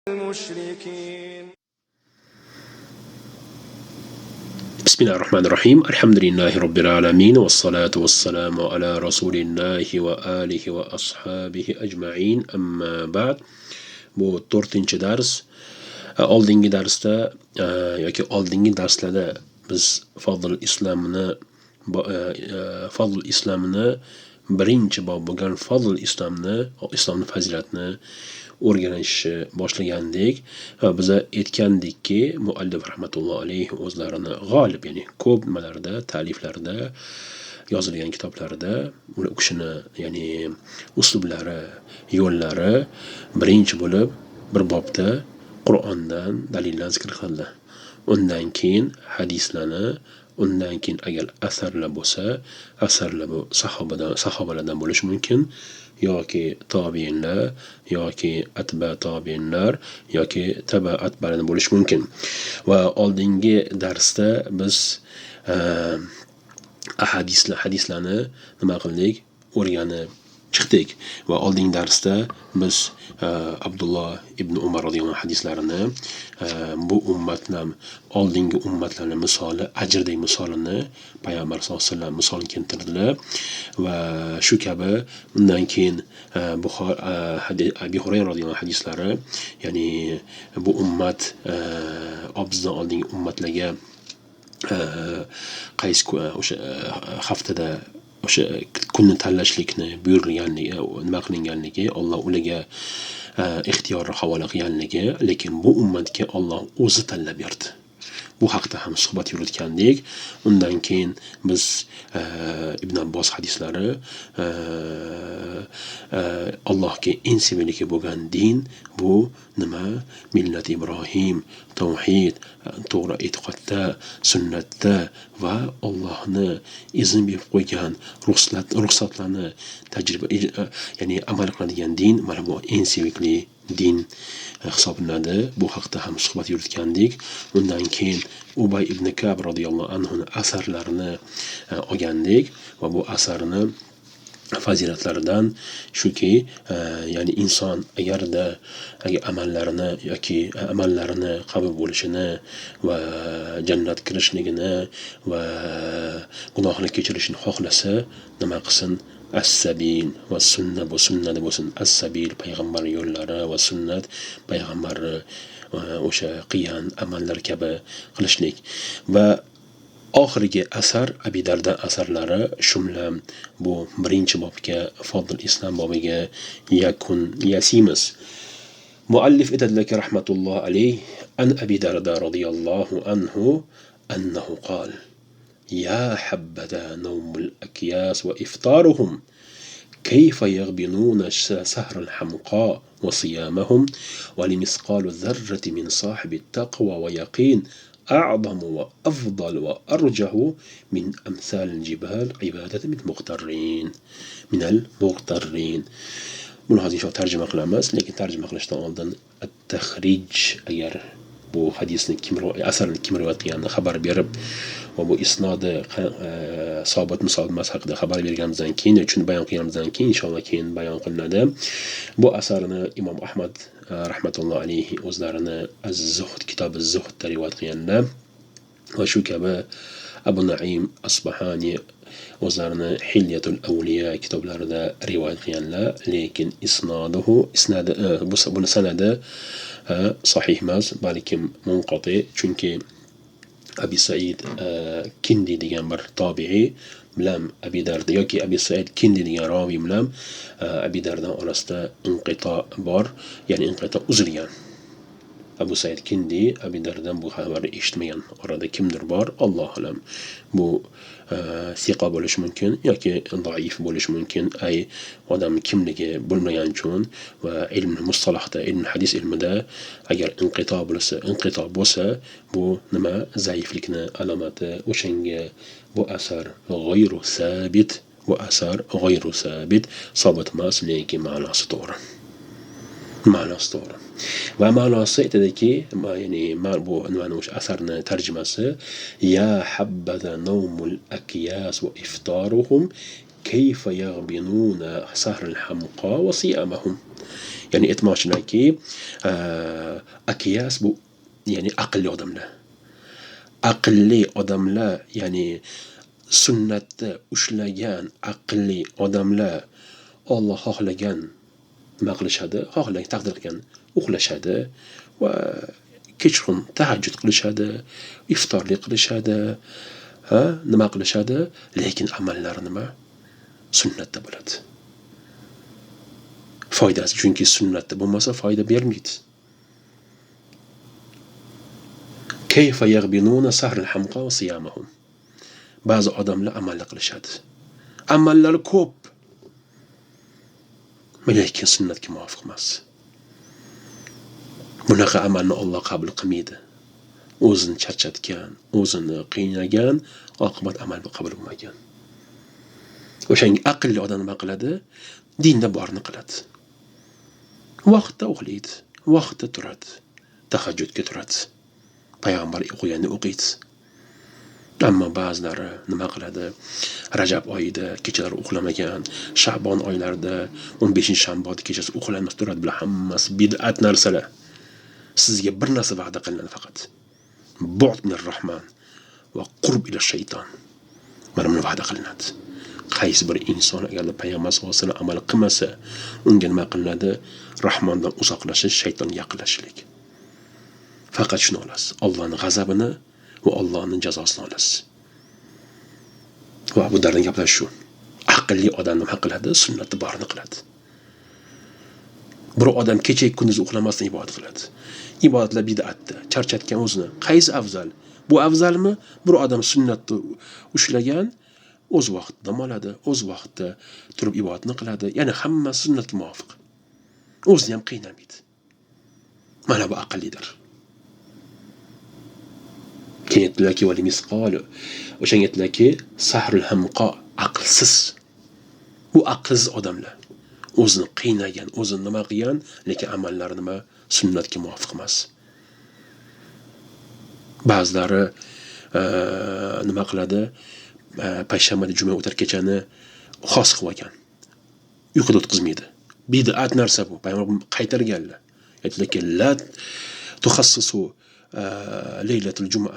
المشركين. بسم الله الرحمن الرحيم. الحمد لله رب العالمين، والصلاة والسلام على رسول الله وآله وأصحابه أجمعين. أما بعد. Bu 4-dars. Oldingi darsda yoki oldingi darslarda biz Fadl Islomni birinchi bob bo'lgan Fadl Islomni, Islomni fazilatini o'rganishni boshlagandik va biz aytgandikki, muallif rahmatullohi alayhi o'zlarini g'olib, ya'ni ko'p nimalarda, ta'liflarda, yozilgan kitoblarda u kishini, ya'ni uslublari, yo'llari birinchi bo'lib bir bobda Qur'ondan dalillar zikr qildi. Undan keyin hadislarni, undan keyin agar asarlar bo'lsa, asarlar bu sahobalardan bo'lishi mumkin yoki tobiinlar yoki atba tobiinlar yoki taba atbalardan bo'lishi mumkin. Va oldingi darsda biz hadislarni nima qildik? O'rganib chiqdik. Va oldingi darsda biz Abdulloh ibn Umar radhiyallohu anhu hadislarini, bu ummatlar, oldingi ummatlarning misoli, ajrdek misolini payg'ambar sollallohu alayhi vasallam misol keltirdilar. Va shu kabi undan keyin Abi Hurayra radhiyallohu anhu hadislari, ya'ni bu ummat bizdan oldingi ummatlarga qaysi o'sha haftada o'sha kunni tanlashlikni buyurilganligi, nima qilinganligi, Alloh ularga ixtiyorni havola qilganligi, lekin bu ummatga Alloh o'zi tanlab berdi. Bu haqda ham suhbat yuritgandik. Undan keyin biz Ibn Abbos hadislari, Allohga eng sevimli bo'lgan din bu nima? Millat Ibrohim, tavhid, to'g'ri e'tiqodda, sunnatda va Allohni izn berib qo'ygan ruxsatlarni tajriba, ya'ni amal qiladigan din, mana bu eng sevimli din hisoblanadi. Bu haqda ham suhbat yuritgandik. Undan keyin Ubay ibn Ka'b radhiyallohu anhu asarlarini olgandik va bu asarni fazilatlaridan shuki, ya'ni inson agarda amallarini yoki amallarini qabul bo'lishini va jannat kirishligini va gunohini kechirishini xohlasa, nima qilsin? As-sabil va sunna, bu sunnada bo'lsin. As-sabil payg'ambar yo'llari va sunnat payg'ambar o'sha qilgan amallar kabi qilishlik. Va oxirgi asar Abi Darda asarlari, shu bilan bu birinchi bobga, Fadl Islom bobiga yakun yasimiz. Muallif aytadilarki rahmatullohi alayhi, an Abi Darda radhiyallohu anhu annahu qala: يا حبذا نوم الأكياس وإفطارهم، كيف يغبنون سهر الحمقاء وصيامهم، ولمثقال ذرة من صاحب التقوى ويقين أعظم وأفضل وأرجه من أمثال الجبال عبادة من المغترين. Buni hozir inshaalloh tarjima qilamiz, lekin tarjima qilishdan oldin at-tahrij, agar bu hadisni kim, asarni kim rivoyat qilganini xabar berib va bu isnodi sobit misol emas haqida xabar berganimizdan keyin, uchun bayon qilganimizdan keyin inshaalloh keyin bayon qilinadi. Bu asarni Imom Ahmad rahmatullohi alayhi o'zlarini Az-Zuhd kitobi Zuhdda rivoyat qilganlar va shu kabi Abu Naim Asbahani o'zlarini Hilyatul Avliya kitoblarida rivoyat qilganlar, lekin isnaduhu isnadi buni sanadi sahih emas, balkim munqati, chunki Abi Said Kindi degan bir tobiiy bilan Abi Darda yoki Abi Said Kindi degan raviy bilan Abi Dardan orasida inqito bor, ya'ni inqito uzilgan. Abu Said Kindi Abi Dardan bu xabarni eshitmagan. Orada kimdir bor, Allohu alam. Bu siqa bo'lishi mumkin yoki zaif bo'lishi mumkin. Ay odam kimligi bilmagan uchun va ilm mustalahda, ilm hadis ilmida agar inqito bo'lsa, bu nima? Zaiflikni alomati. O'shanga bu asar g'ayru sabit, bu asar g'ayru sabit, sobit emas, lekin ma'nosi to'g'ri. Ma'nosi to'g'ri. Va ma'nosi aytadiki, ya'ni bu nimani o'sha asarni tarjimasi: ya habbaza nawmul akyas va iftaruhum Kayfa yaghbinuna sahrul hamqa va siyamahum. Ya'ni aytmoqchilarki, akyas bu ya'ni aqlli odamlar. Aqlli odamlar, ya'ni sunnatni ushlagan aqlli odamlar Alloh xohlagan nima qilishadi? Xohlagan taqdir qilgan uxlashadi va kechqurun tahajjud qilishadi, iftorlik qilishadi, ha, nima qilishadi? Lekin amallari nima? Sunnatda bo'ladi. Foydasi, chunki sunnatda bo'lmasa foyda bermaydi. Kayfa yaghbinuna sahrul hamqa va siyamahum. Ba'zi odamlar amal qilishadi. Amallari ko'p, lekin sunnatga muvofiq emas. Bunaqa amalni Alloh qabul qilmaydi. O'zini charchatgan, o'zini qiynagan, oqibat amal qabul bo'lmagan. O'shanga aqlli odam nima qiladi? Dinda borini qiladi. Vaqtda uxlaydi, vaqtda turadi, tahajjudga turadi. Payg'ambar o'qiganini o'qiydi. Ammo ba'zilari nima qiladi? Rajab oyida kechalari uxlamagan, Sha'bon oylarida 15-shanbada kechasi uxlamas turadi. Bular hammasi bid'at narsalar. Sizga bir narsa va'da qilinadi faqat. Bu'd minir rahman va qurb ila shayton. Mana buni va'da qilinadi. Qaysi bir inson agarda payg'ambar sollallohu alayhi vasallam amal qilmasa, unga nima qilinadi? Rahmondan uzoqlashish, shaytonga yaqinlashishlik. Faqat shuni olasiz. Allohning g'azabini va Allohning jazosini olasiz. Va Abu Darning gaplari shu. Aqlli odam nima qiladi? Sunnatni borini qiladi. Bir odam kecha kunduz uxlamasdan ibodat qiladi. Ibodatlar bid'atda, charchatgan o'zini. Qaysi afzal? Bu afzalmi? Bir odam sunnatni ushlagan, o'z vaqtida dam oladi, o'z vaqtida turib ibodatni qiladi. Ya'ni hammasi sunnatga muvofiq. O'zini ham qiynamaydi. Mana bu aqllidir. Keyin aytdilarki, va misqolu. O'shanga aytdilarki, sahrul hamqa, aqlsiz. Bu aqlsiz odamlar. O'zini qiynagan, o'zini nima qilgan, lekin amallari nima? Sunnatga muvofiq emas. Ba'zilari nima qiladi? Payshanbada juma o'tar kechani xos qilib olgan. Uyquda o'tkazmaydi. Bid'at narsa bu. Payg'ambar qaytarganlar. Aytdilarki, la tuxassisu laylatul juma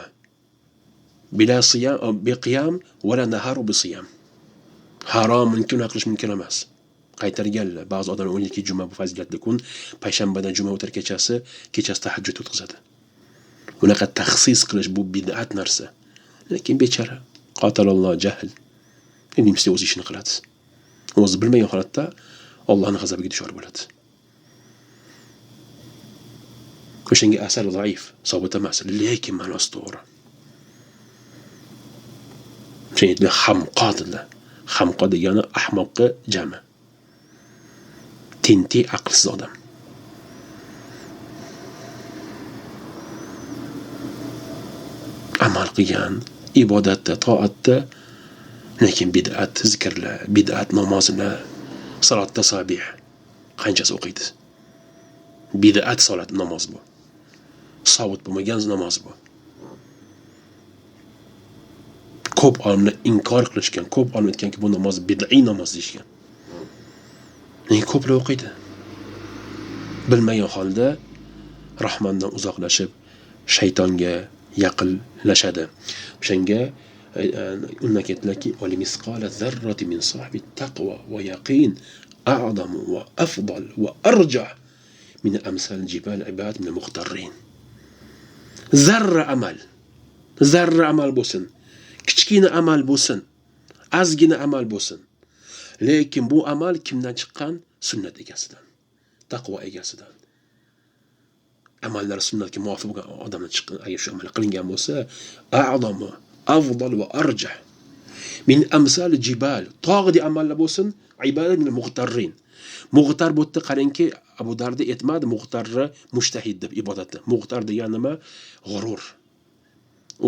bila siyam bi qiyam va la naharu bi siyam. Harom, mumkin qilish mumkin emas. Qaytarganlar. Ba'zi odamlar 12 juma bu fazilatli kun, payshanbadan juma o'tar kechasi, kechasi tahajjud o'tkazadi. Bunaqa taxsis qilish bu bid'at narsa. Lekin bechara qotalalloh jahl. Endi o'zi ishini qiladi. O'zi bilmagan holatda Allohning g'azabiga duchor bo'ladi. O'shanga asar zaif, sobit emas, lekin ma'nosi to'g'ri. Chunki hamqo dedilar. Hamqo degani ahmoqqa jami. Tinti, aqlsiz odam. Amal qilgan, ibodatda, toatda, lekin bid'at zikrlar, bid'at namozlar, salat tasabih qanchasi o'qiydi? Bid'at salat namoz bu. Sobit bo'lmagan namoz bu. Ko'p olimlar inkor qilishgan, ko'p olim aytganki bu namoz bid'iy namoz deyishgan. Lekin ko'plar o'qiydi. Bilmagan holda Rahmondan uzoqlashib, shaytonga yaqinlashadi. O'shanga undan aytdilarki, "Misqala zarrati min sahibi taqwa va yaqin a'zamu va afdal va arja min amsal jibal ibad min muxtarrin." Zarra amal, zarra amal bo'lsin, kichkina amal bo'lsin, ozgina amal bo'lsin. Lekin bu amal kimdan chiqqan? Sunnat egasidan, taqvo egasidan. Amallar sunnatga muvofiq bo'lgan odamdan chiqqan, agar shu amal qilingan bo'lsa, a'zamu, afdal va arjah min amsal jibal, tog'dek amallar bo'lsin, ibodat min muxtarrin. Muxtar bu yerda qarangki, Abu Darda aytmadi muxtarni mujtahid deb ibodatda. Muxtar degani nima? G'urur.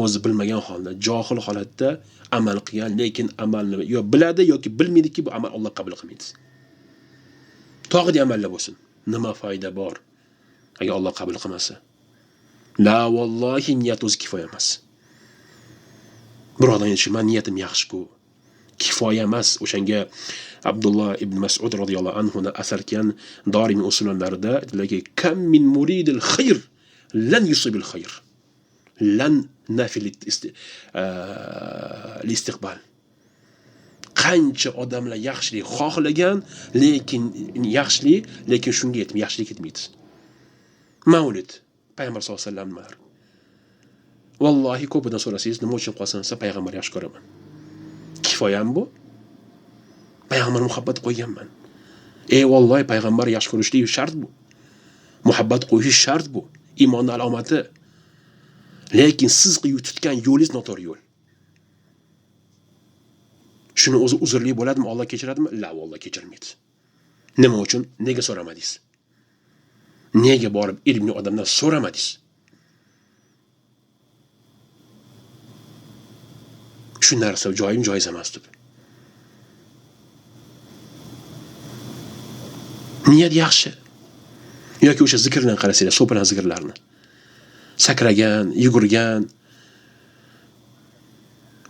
O'zi bilmagan holda, johil holatda amal qilgan, lekin amalni yo biladi yoki bilmaydiki, bu amal Alloh qabul qilmaydi. Tog'dek amallar bo'lsin, nima foyda bor agar Alloh qabul qilmasa? La vallohi, niyat o'zi kifoya emas. Bir odam aytishi, "Men niyatim yaxshi-ku, Kifoya emas. O'shanga Abdulloh ibn Mas'ud radhiyallohu anhu asar kelgan Dorimiy usullarida aytdilarki, kam min muridil xayr lan yusibil xayr. Lan nafil istiqbal. Qancha odamlar yaxshilik xohlagan, lekin yaxshilik, lekin shunga yetmaydi, yaxshilik yetmaydi. Mavlid payg'ambar sollallohu alayhi vasallam nimalar? Vallohi ko'pidan so'rasangiz, nima uchun qolsan desa, payg'ambar yaxshi ko'raman. Kifoyam bu. Payg'ambar muhabbat qo'yganman. Vallohi payg'ambar yaxshi ko'rishlik shart bu. Muhabbat qo'yish shart bu. Iymonning alomati. Lekin siz tutgan yo'lingiz noto'g'ri yo'l. Shuni o'zi uzrli bo'ladimi? Alloh kechiradimi? La, vallohi kechirmaydi. Nima uchun? Nega so'ramadingiz? Nega borib ilmli odamdan so'ramadingiz? Shu narsa joyim joiz emas deb. Niyat yaxshi. Yoki o'sha zikrdan qarasanglar, so'pilan zikrlarni. Sakragan, yugurgan,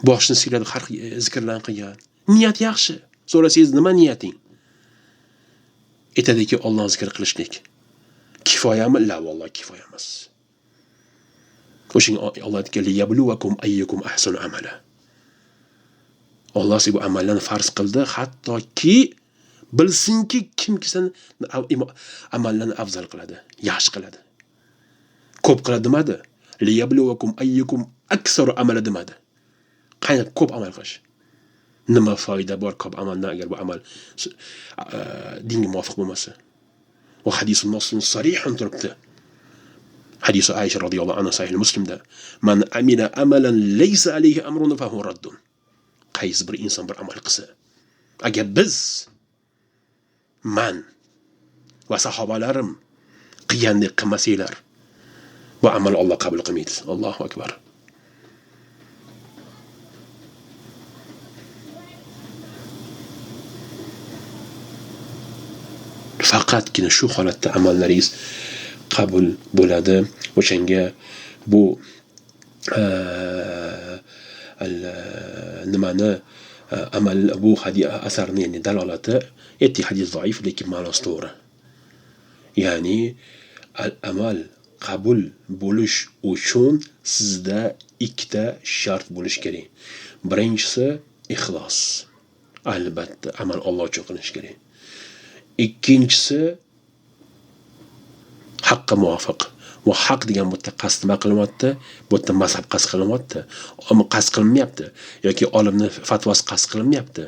boshini siladi, har zikrlarni qilgan. Niyat yaxshi. So'rasangiz, nima niyating? Aytadiki, Alloh zikr qilishlik. Kifoyami? La, vallohi kifoya emas. O'shanga Alloh aytgan, liyabluvakum ayyukum ahsanu amala. Alloh sizga bu amallarni farz qildi, hattoki bilsinki kimki sen amallarni afzal qiladi, yaxshi qiladi. Ko'p qiladi demadi. Liyabluvakum ayyukum aksaru amala demadi. Qani ko'p amal qilish. Nima foyda bor ko'p amaldan agar bu amal dinga muvofiq bo'lmasa? Va hadisun nassun sarihun turibdi. Hadisi Aisha radhiyallohu anha sahih Muslimda, man amila amalan laysa alayhi amrun fa huwa raddun. Qaysi bir inson bir amal qilsa, agar biz, man va sahobalarim qilgandek qilmasanglar, bu amal Alloh qabul qilmaydi. Allohu akbar. Faqatgina shu holatda amallaringiz qabul bo'ladi. O'shanga bu nimani amal bu hadis asarni, ya'ni dalolati, aytdik hadis zaif, lekin ma'nosi to'g'ri. Ya'ni al-amal qabul bo'lish uchun sizda ikkita shart bo'lishi kerak. Birinchisi ixlos. Albatta amal Alloh uchun qilinishi kerak. Ikkinchisi haqqa muvofiq. Va haq degan bu yerda qasd nima qilyapti? Bu yerda mazhab qasd qilyapti. Ammo qasd qilinmayapti yoki olimning fatvosi qasd qilinmayapti.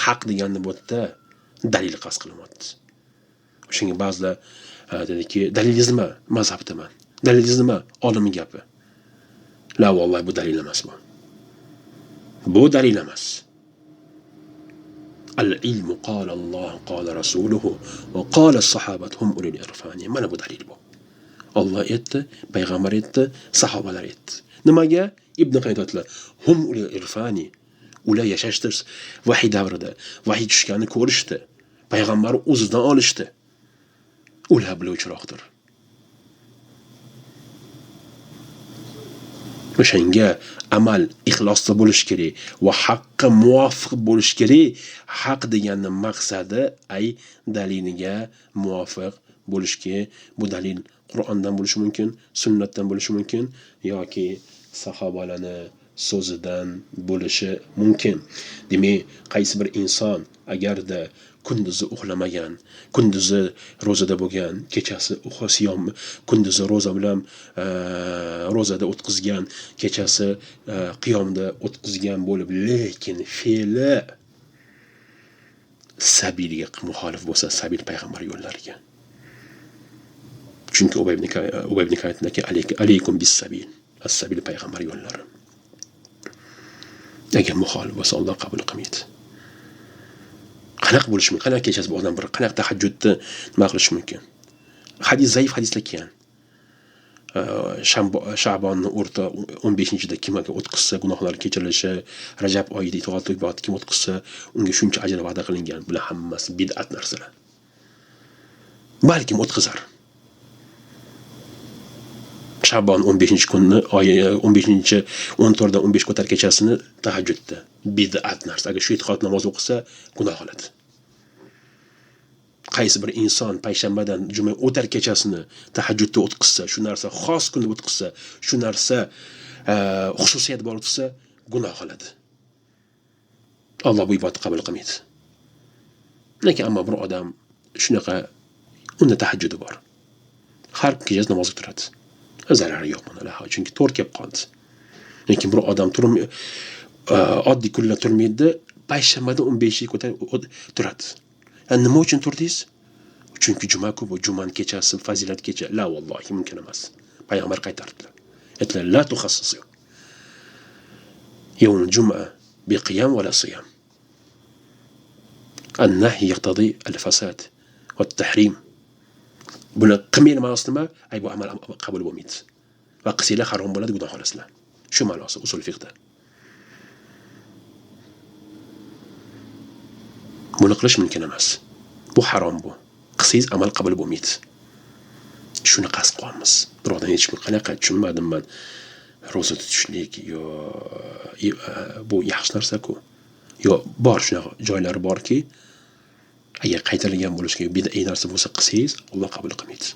Haq deganda bu yerda dalil qasd qilyapti. O'shanga ba'zilar dediki, dalilingiz nima? Mazhabdaman. Dalilingiz nima? Olimning gapi. La vallahi bu dalil emas bu. Bu dalil emas. Al-ilmu qala Alloh qala rasuluhu va qala as-sahabatu hum ulul irfani. Mana bu dalil bu. Alloh aytdi, payg'ambar aytdi, sahobalar aytdi. Nimaga? Ibn Qayyim aytdilar, hum ulul irfani. Ular yashashdi vahiy davrida, vahiy tushganini ko'rishdi. Payg'ambar o'zidan olishdi. Ular biluvchiroqdir. O'shanga amal ixlosda bo'lish kerak va haqqa muvofiq bo'lish kerak. Haq deganning maqsadi ay daliliga muvofiq bo'lish kerak. Bu dalil Qur'ondan bo'lishi mumkin, sunnatdan bo'lishi mumkin yoki sahobalarning so'zidan bo'lishi mumkin. Demak, qaysi bir inson agarda kunduzi uxlamagan, kunduzi ro'zada bo'lgan, kechasi siyom, kunduzi ro'za bilan ro'zada o'tkazgan, kechasi qiyomda o'tkazgan bo'lib, lekin fe'li sabiliga muxolif bo'lsa, sabil payg'ambar yo'llariga. Chunki Ubay ibn Ka'b aytdiki, alaykum bis-sabil, as-sabil payg'ambar yo'llari. Agar muxolif bo'lsa, Alloh qabul qilmaydi. Qanaqa bo'lishi mumkin? Qanaqa kechasi bu odam bir qanaqa tahajjudni nima qilishi mumkin? Hadis zaif hadislar kelgan. Sha'bonni o'rta 15-da kim agar o'tkazsa gunohlar kechirilishi, Rajab oyida itoat ibodat kim o'tkazsa unga shuncha ajr va'da qilingan. Bular hammasi bid'at narsalar. Balkim o'tkazar. Shabon 15-kunni, 15 14 dan 15 ko'tar kechasini tahajjudda. Bid'at narsa. Agar shu e'tiqod namoz o'qisa, gunoh oladi. Qaysi bir inson payshanbadan juma o'tar kechasini tahajjudda o'tkazsa, shu narsa xos kunda o'tkazsa, shu narsa xususiyat bor o'tkazsa, gunoh oladi. Alloh bu ibodatni qabul qilmaydi. Lekin ammo bir odam shunaqa unda tahajjudi bor. Har kechasi namozga turadi. Zarari yo'q buni, chunki to'rt kelib qoldi. Lekin bir odam turmay, oddiy kunlar turmaydi, payshanbada 15 ga ko'tarib turadi. Nima uchun turdingiz? Chunki juma-ku bu, jumani kechasi fazilat kecha. La vallohi mumkin emas. Payg'ambar qaytardilar. Aytdilar, la tuxassisu yawm al-jum'a bi qiyam va la siyam. An-nahy yaqtadi al-fasad va at-tahrim. Buni qilmaydi ma'nosi nima? Ay bu amal qabul bo'lmaydi. Va qilsanglar harom bo'ladi, gunoh olasizlar. Shu ma'nosi usul fiqda. Buni qilish mumkin emas. Bu harom bu. Qilsangiz amal qabul bo'lmaydi. Shuni qasd qilyapmiz. Birodan hech bir qanaqa tushunmadim men. Ro'za tutishlik yo bu yaxshi narsa-ku. Yo bor shunaqa joylari borki, agar qaytarilgan bo'lishga bid'iy narsa bo'lsa qilsangiz, Alloh qabul qilmaydi.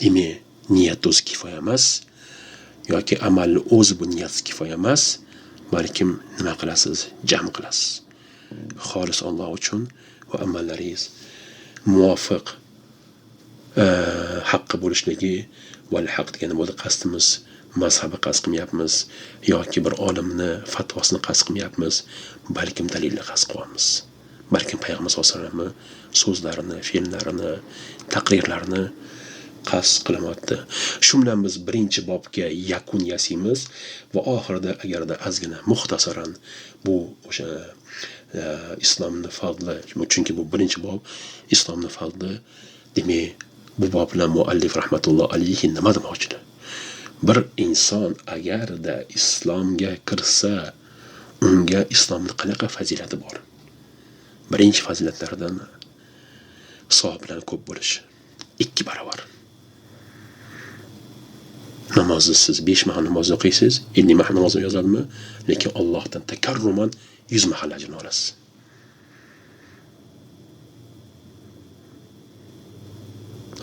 Demak, niyat o'zi kifoya emas yoki amalni o'zi bu niyatsiz kifoya emas, balkim nima qilasiz? Jam qilasiz. Xolis Alloh uchun va amallaringiz muvofiq haqqi bo'lishligi va haq degani bo'ldi qasdimiz mazhabni qasd qilmayapmiz yoki bir olimni fatvosini qasd qilmayapmiz, balkim dalilni qasd qilyapmiz. Balkim payg'ambar sollallohu alayhi vasallamning so'zlarini, fe'llarini, taqrirlarini qasd qilyapti. Shu bilan biz birinchi bobga yakun yasaymiz va oxirida agarda ozgina muxtasaran bu o'sha islomni fazli, chunki bu birinchi bob islomni fazli, demak bu bob bilan muallif rahmatulloh alayhi nima demoqchilar? Bir inson agarda islomga kirsa, unga islomni qanaqa fazilati bor? Birinchi fazilatlaridan savoblar ko'p bo'lishi, 2 barobar. Namozni siz 5 mahal namoz o'qiysiz, 50 mahal namoz yozadimi? Lekin Allohdan takarruman 100 mahal ajrni olasiz.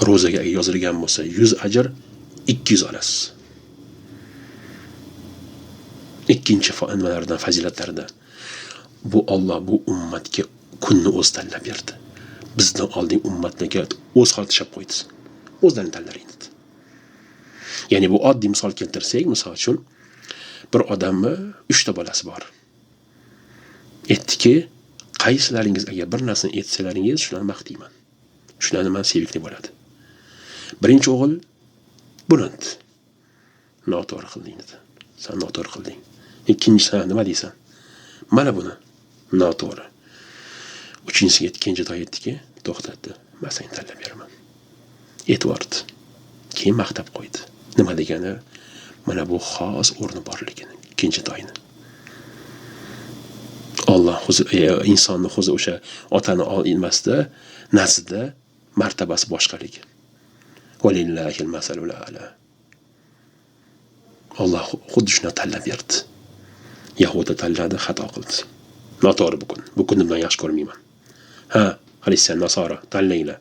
Ro'zaga yozilgan bo'lsa 100 ajr, 200 olasiz. Ikkinchi nimalardan, fazilatlaridan bu Alloh bu ummatga kunni o'zi tanlab berdi. Bizdan oldin ummatlarga o'z hol tashlab qo'ydi. O'zlarini tanlaring dedi. Ya'ni bu oddiy misol keltirsak, misol uchun bir odamni 3 ta bolasi bor. Aytdiki, qaysilaringiz agar bir narsani etsalaringiz, shularni maqtayman. Shularni men sevikli bo'ladi. Birinchi o'g'il Bulent. Noto'g'ri qilding dedi. Sen noto'g'ri qilding. Ikkinchisi nima deysan? Mana buni noto'g'ri. Uchinchisiga kenjatoy aytdiki, to'xtatdi. Men seni tanlab beraman. E'tibordi. Keyin maqtab qo'ydi. Nima degani? Mana bu xos o'rni borligini, kenjatoyni. Alloh o'zi insonni o'zi o'sha otani olmasda, naslida martabasi boshqaligi. Valillahil masalul a'la. Alloh xuddi shuni tanlab berdi. Yahuda tanladi, xato qildi. Noto'g'ri bu kun. Bu kunni men yaxshi ko'rmayman. Ha, xristian, nasora tanlanglar.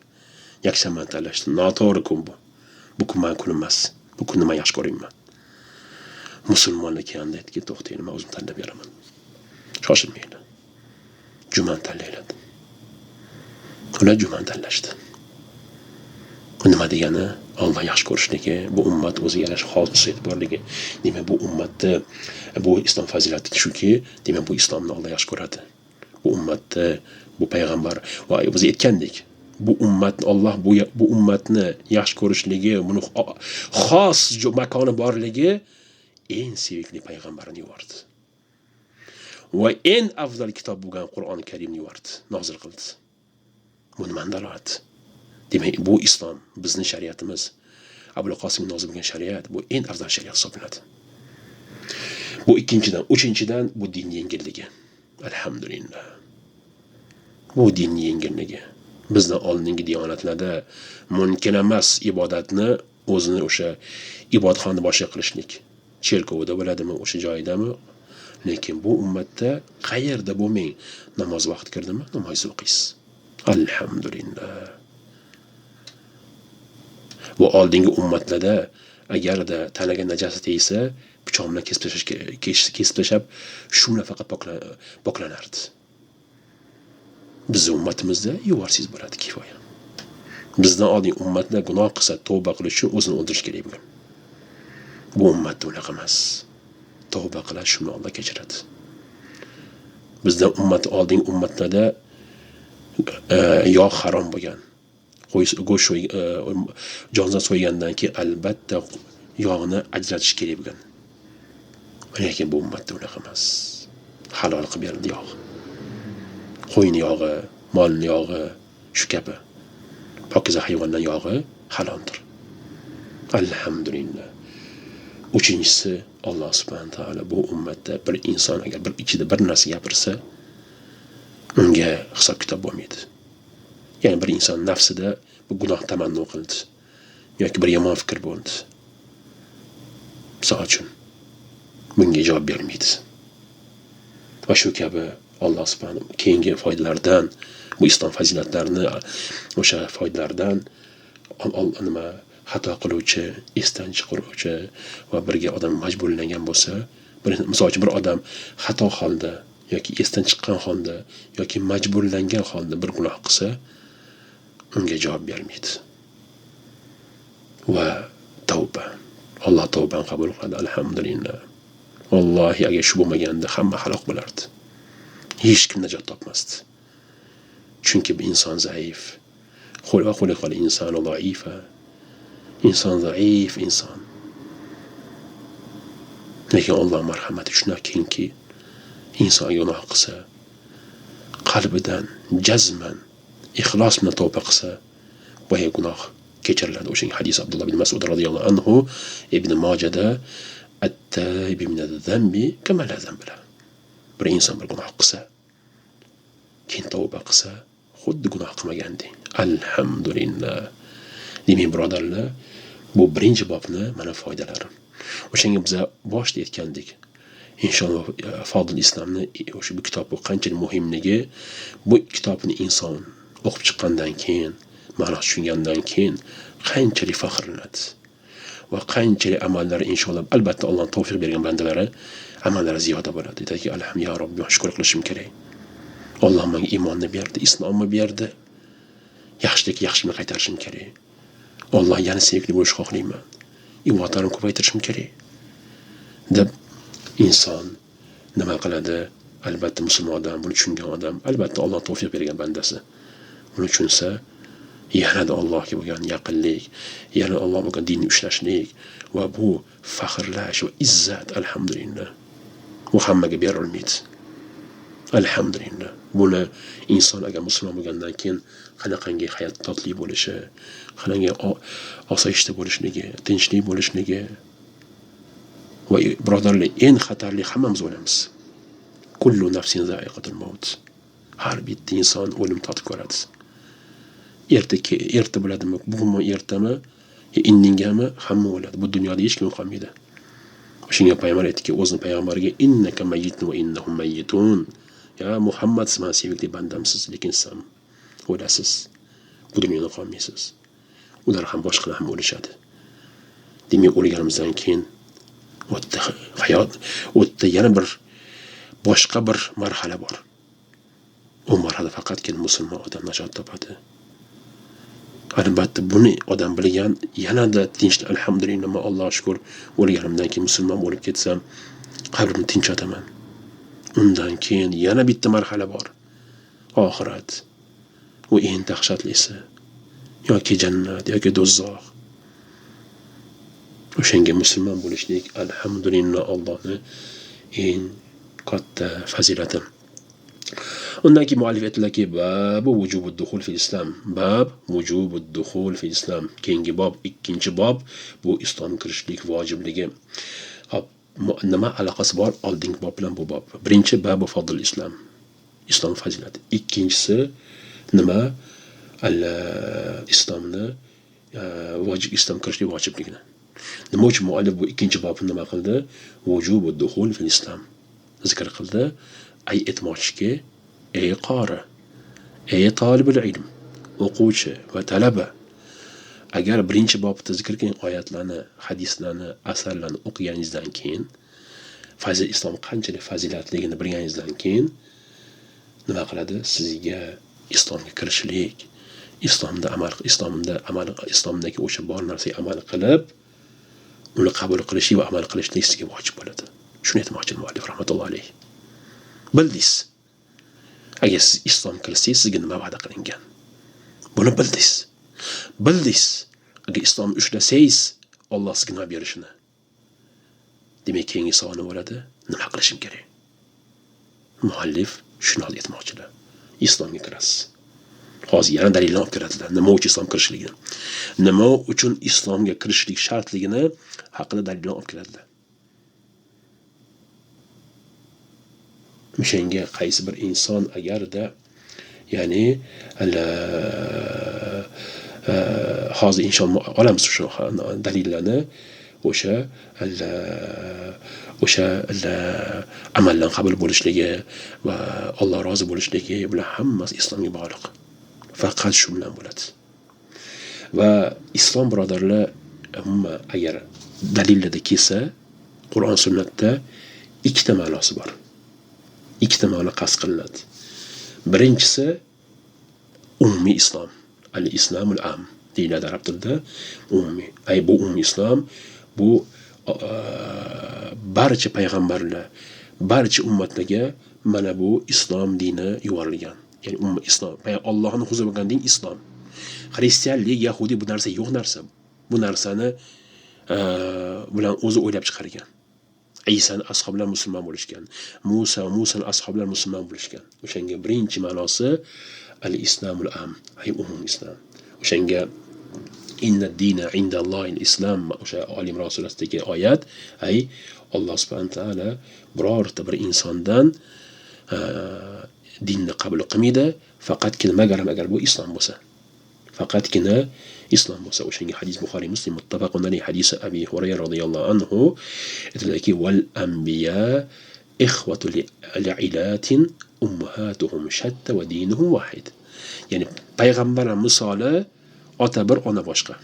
Yakshanbani tanlashdi. Noto'g'ri kun bu. Bu kun men kunim emas. Bu kunni men yaxshi ko'rmayman. Musulmonlar kelganda aytdiki, to'xtanglar, men o'zim tanlab beraman. Shoshilmanglar. Jumani tanlanglar. Ular jumani tanlashdi. Bu nima degani? Alloh yaxshi ko'rishligi, bu ummat o'ziga yarasha xosiyat borligi. Demak, bu ummatni, bu islom fazilati shuki, demak, bu islomni Alloh yaxshi ko'radi. Bu ummatni, bu payg'ambar va biz aytgandik, bu ummatni Alloh bu ummatni yaxshi ko'rishligi, buni xos makoni borligi eng sevikli payg'ambarini yubordi. Va eng afzal kitob bo'lgan Qur'oni Karimni yubordi, nozil qildi. Bu nimani dalolat? Demak, bu islom, bizning shariatimiz, Abul Qosim nozil bo'lgan shariat, bu eng afzal shariat hisoblanadi. Bu ikkinchidan, uchinchidan bu din yengilligi. Alhamdulillah. Bu din yengilligi. Bizdan oldingi diyonatlarda mumkin emas ibodatni o'zini o'sha ibodatxonani boshqa qilishlik. Cherkovda bo'ladimi, o'sha joyidami? Lekin bu ummatda qayerda bo'lmang, namoz vaqti kirdimi, namoz o'qiysiz. Alhamdulillah. Bu oldingi ummatlarda agarda tanaga najosat tegsa, pichoq bilan kesib tashlash, kesib tashlab, shu bilan faqat poklanardi. Bizning ummatimizda yuvarsiz bo'ladi kifoya. Bizdan oldin ummatlar gunoh qilsa, tavba qilish uchun o'zini o'ldirish kerak bo'lgan. Bu ummatda unaqa emas. Tavba qiladi, shuni Alloh kechiradi. Bizdan ummat oldin ummatlarda yog' harom bo'lgan. Go'sht jonzot so'ygandan keyin albatta yog'ni ajratish kerak bo'lgan. Lekin bu ummatda unaqa emas. Halol qilib berildi yog'. Qo'yning yog'i, molning yog'i, shu kabi. Pokiza hayvonlar yog'i haloldir. Alhamdulillah. Uchinchisi, Alloh subhanahu taolo bu ummatda bir inson agar bir ichida bir narsa gapirsa, unga hisob kitob bo'lmaydi. Ya'ni bir inson nafsida bu gunoh tamanno qildi yoki bir yomon fikr bo'ldi. Misol uchun bunga javob bermaydi. Va shu kabi Alloh subhanahu keyingi foydalardan, bu islom fazilatlarini o'sha foydalardan nima xato qiluvchi, esdan chiqaruvchi va birga odam majburlangan bo'lsa, misol uchun bir odam xato holda yoki esdan chiqqan holda yoki majburlangan holda bir gunoh qilsa, unga javob bermaydi. Va tavba. Alloh tavbani qabul qiladi, alhamdulillah. Vallohi agar shu bo'lmaganda hamma halok bo'lardi. Hech kim najot topmasdi. Chunki bu inson zaif. Xuliqal insanu zaifa. Inson zaif inson. Lekin Alloh marhamati shunday kengki, inson gunoh qilsa, qalbidan jazman ixlos bilan tavba qilsa, boya gunoh kechiriladi. O'sha hadis Abdulloh ibn Mas'ud radhiyallohu anhu Ibn Majada at-taibu minadh-dhanbi kama la dhanba lahu. Bir inson bir gunoh qilsa, keyin tavba qilsa, xuddi gunoh qilmagandek. Alhamdulillah. Demak, birodarlar, bu birinchi bobni mana foydalari. O'shanga biz boshda aytgandik. Inshaalloh Fodil Islomni o'sha bu kitob qanchalik muhimligi, bu kitobni inson o'qib chiqqandan keyin, ma'no tushungandan keyin qanchalik faxrlanadi va qanchalik amallari inshaalloh albatta Alloh tavfiq bergan bandalari amallari ziyoda bo'ladi. Aytadiki, alhamdulillah, ya Robbim, shukr qilishim kerak. Alloh menga iymonni berdi, islomni berdi. Yaxshilik yaxshini qaytarishim kerak. Alloh yana sevimli bo'lishni xohlayman. Ibodatlarimni ko'paytirishim kerak. Deb inson nima qiladi? Albatta musulmon odam, buni tushungan odam, albatta Alloh tavfiq bergan bandasi. Buni tushunsa, yanada Allohga bo'lgan yaqinlik, yana Alloh bo'lgan dinni ushlashlik va bu faxrlash va izzat, alhamdulillah. Bu hammaga berilmaydi. Alhamdulillah. Buni inson agar musulmon bo'lgandan keyin qanaqangi hayot totli bo'lishi, qanaqangi osoyishta bo'lishligi, tinchlik bo'lishligi va birodarlar, eng xatarli hammamiz o'lamiz. Kullu nafsin za'iqatul maut. Har bitta inson o'lim totib ko'radi. Erta bo'ladimi, bugunmi, ertami, indingami, hamma o'ladi. Bu dunyoda hech kim qolmaydi. O'shanga payg'ambar aytdiki, o'zini payg'ambariga innaka mayyitun va innahum mayyitun. Ya Muhammad, siz meni sevimli bandamsiz, lekin siz ham o'lasiz. Bu dunyoda qolmaysiz. Ular ham boshqalar ham o'lishadi. Demak, o'lganimizdan keyin o'tda hayot, o'tda yana bir boshqa bir marhala bor. U marhala faqatgina musulmon odam najot topadi. Albatta buni odam bilgan yanada tinch, alhamdulillah, men Allohga shukr, o'lganimdan keyin musulmon bo'lib ketsam, qabrimni tinch yotaman. Undan keyin yana bitta marhala bor. Oxirat. U eng dahshatlisi. Yoki jannat, yoki do'zax. O'shanga musulmon bo'lishlik alhamdulillah Allohning eng katta fazilati. Undan keyin muallif aytdilarki, babu vujubud dukhul fil islom. Bab vujubud dukhul fil islom. Keyingi bob, ikkinchi bob bu islomga kirishlik vojibligi. Hop, nima aloqasi bor oldingi bob bilan bu bob? Birinchi babu fadl islom. Islom fazilati. Ikkinchisi nima? Islomni vojib islom kirishlik vojibligini. Nima uchun muallif bu ikkinchi bobni nima qildi? Vujubu duhul fil islom zikr qildi. Ay aytmoqchiki, ey qori, ey tolibul ilm, o'quvchi va talaba, agar birinchi bobda zikr qilgan oyatlarni, hadislarni, asarlarni o'qiganingizdan keyin, fazil islom qanchalik fazilatligini bilganingizdan keyin nima qiladi? Sizga islomga kirishlik, islomda amal, islomdagi o'sha bor narsaga amal qilib, uni qabul qilishlik va amal qilishlik sizga vojib bo'ladi. Shuni aytmoqchi muallif rahmatullohi alayh. Bildingiz. Agar siz islom kirsangiz, sizga nima va'da qilingan? Buni bildingiz. Bildingiz. Agar islomni ushlasangiz, Alloh sizga nima berishini. Demak, keyingi savol nima bo'ladi? Nima qilishim kerak? Muallif shuni aytmoqchilar. Islomga kirasiz. Hozir yana dalilni olib kiradilar. Nima uchun islom kirishligini, nima uchun islomga kirishlik shartligini haqida dalilni olib kiradilar. O'shanga qaysi bir inson agarda, ya'ni hozir inshaalloh olamiz shu dalillarni, o'sha amaldan qabul bo'lishligi va Alloh rozi bo'lishligi bular hammasi islomga bog'liq. Faqat shu bilan bo'ladi. Va islom birodarlar, umuman agar dalillarda kelsa, Qur'on sunnatda ikkita ma'nosi bor. Ikkita ma'no qasd qilinadi. Birinchisi umumiy islom, al-islamul am deyiladi arab tilida, umumiy. Ay bu umumiy islom, bu barcha payg'ambarlar, barcha ummatlarga mana bu islom dini yuborilgan. Ya'ni umumiy islom, Allohning huzuri bo'lgan din islom. Xristianlik, yahudiy bu narsa yo'q narsa. Bu narsani bilan o'zi o'ylab chiqargan. Isoni ashablar musulmon bo'lishgan. Musoni ashablar musulmon bo'lishgan. O'shanga birinchi ma'nosi al-islamul am, ay umumiy islom. O'shanga inna dina indallohil islom, o'sha Oli Imron surasidagi oyat, ay Alloh subhanahu taolo birorta bir insondan dinni qabul qilmaydi, faqatgina magaram agar bu islom bo'lsa. Faqatgina islom bo'lsa. O'shanga hadis Buxoriy Muslim muttafaqun alayhi hadisi Abi Hurayra radhiyallohu anhu aytadilarki, wal anbiya ikhwatu li'ilatin ummahatuhum shatta va dinuhum wahid. Ya'ni payg'ambarlar misoli ota bir, ona boshqa.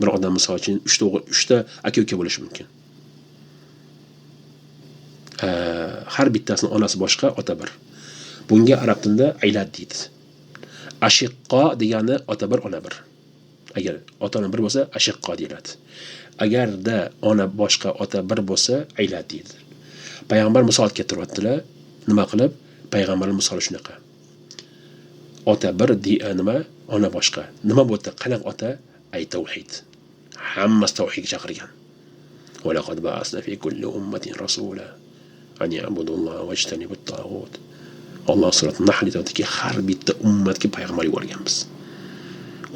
Bir odam misol uchun 3 ta o'g'il, 3 ta aka-uka bo'lishi mumkin. Har bittasinin onasi boshqa, ota bir. Bunga arab tilida aylat deydi. Ashiqqo degani ota bir, ona bir. Agar ota-ona bir bo'lsa, ashiqqo deyiladi. Agarda ona boshqa, ota bir bo'lsa, aylat deyiladi. Payg'ambar misol keltiryaptilar. Nima qilib? Payg'ambarning misoli shunaqa. Ota bir, nima? Ona boshqa. Nima bo'ldi? Qanaqa ota? Ay tavhid. Hammasi tavhidga chaqirgan. Va laqad ba'asna fi kulli ummatin rasula an ya'budulloha wajtanibut tag'ut. Alloh surat Nahl aytadiki, har bitta ummatga payg'ambar yuborganmiz.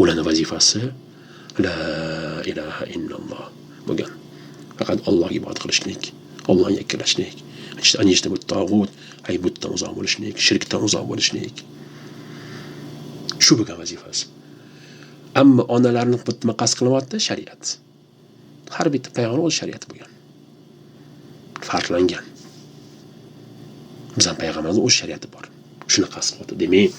Ularning vazifasi la ilaha illalloh bo'lgan. Faqat Allohga ibodat qilishlik, Allohni yakkalashlik, anishtabut tag'ut, ay butdan uzoq bo'lishlik, shirkdan uzoq bo'lishlik. Shu bo'lgan vazifasi. Ammo onalarni nima qasd qilyapti? Shariat. Har bitta payg'ambar o'z shariati bo'lgan. Farqlangan. Bizning payg'ambarimiz o'z shariati bor. Shuni qasd qildi. Demak,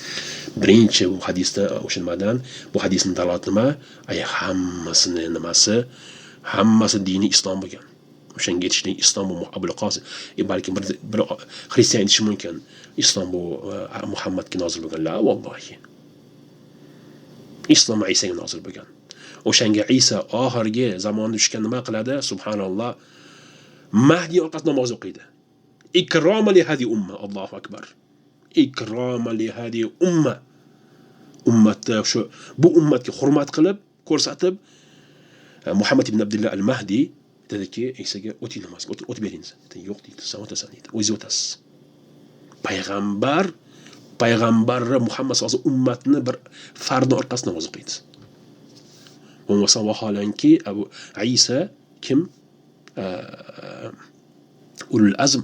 birinchi bu hadisda o'sha nimadan, bu hadisning dalolati nima? Ay hammasini nimasi? Hammasi dini islom bo'lgan. O'shanga yetishlik islom bu Abul Qosim, balki bir xristian aytishi mumkin. Islom bu Muhammadga nozil bo'lgan. La vallohi. Islom Isoga nozil bo'lgan. O'shanga Iso oxirgi zamonda tushgan nima qiladi? Subhanalloh. Mahdi orqasida namoz o'qiydi. Ikroma li hadi umma, Allohu akbar. Ikroma li hadi umma. Ummatda shu bu ummatga hurmat qilib, ko'rsatib Muhammad ibn Abdullah al-Mahdi dediki, Isoga o'ting namoz, o'tib bering. Yo'q deydi, sen o'tasan deydi. O'zi o'tasiz. Payg'ambarni Muhammad sallallohu alayhi vasallam ummatni bir fardi orqasida namoz o'qiydi. Bo'lmasa vaholanki Abu Isa kim? Ulul azm.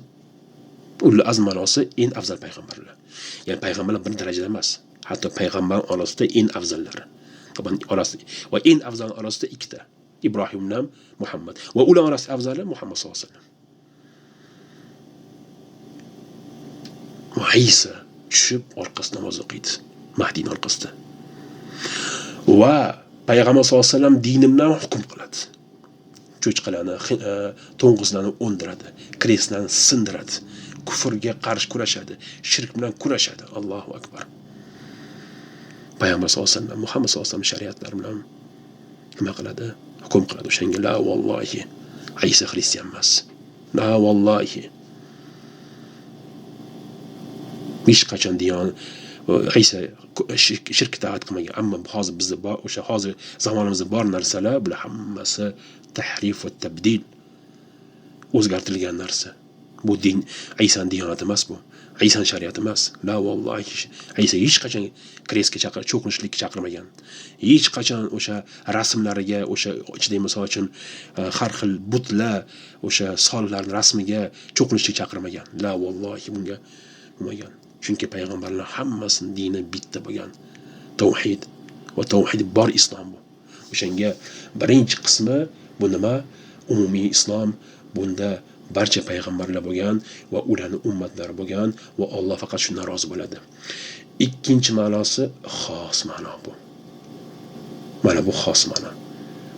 Ulul azm ma'nosi eng afzal payg'ambarlar. Ya'ni payg'ambarlar bir darajada emas. Hatto payg'ambar orasida eng afzallari. Orasida va eng afzal orasida ikkita. Ibrohim bilan Muhammad. Va ular orasida afzali Muhammad sollallohu alayhi vasallam. Va Isa tushib orqasida namoz o'qiydi. Mahdiyning orqasida. Va payg'ambar sollallohu alayhi vasallam dini bilan hukm qiladi. Cho'chqalarni, to'ng'izlarni o'ldiradi, krestlarni sindiradi, kufrga qarshi kurashadi, shirk bilan kurashadi. Allohu akbar. Payg'ambar sollallohu alayhi vasallam, Muhammad sollallohu alayhi vasallam shariatlari bilan nima qiladi? Hukm qiladi. O'shanga la vallohi Isa xristian emas. La vallohi. Hech qachon diyon Isa shirk da'vat qilmagan. Ammo hozir bizda bor, o'sha hozir zamonimizda bor narsalar, bular hammasi tahrif va tabdil, o'zgartirilgan narsa. Bu din Isa'ning diyonati emas bu. Isa'ning shariati emas. La vallohi Isa hech qachon krestga chaqir, cho'qinishlikka chaqirmagan. Hech qachon o'sha rasmlariga, o'sha ichida misol uchun har xil butlar, o'sha sollarning rasmiga cho'qinishlikka chaqirmagan. La vallohi bunga bo'lmagan. Chunki payg'ambarlar hammasining dini bitta bo'lgan. Tavhid va tavhid bor islom bu. O'shanga birinchi qismi bu nima? Umumiy islom. Bunda barcha payg'ambarlar bo'lgan va ularning ummatlari bo'lgan va Alloh faqat shundan rozi bo'ladi. Ikkinchi ma'nosi xos ma'no bu. Mana bu xos ma'no.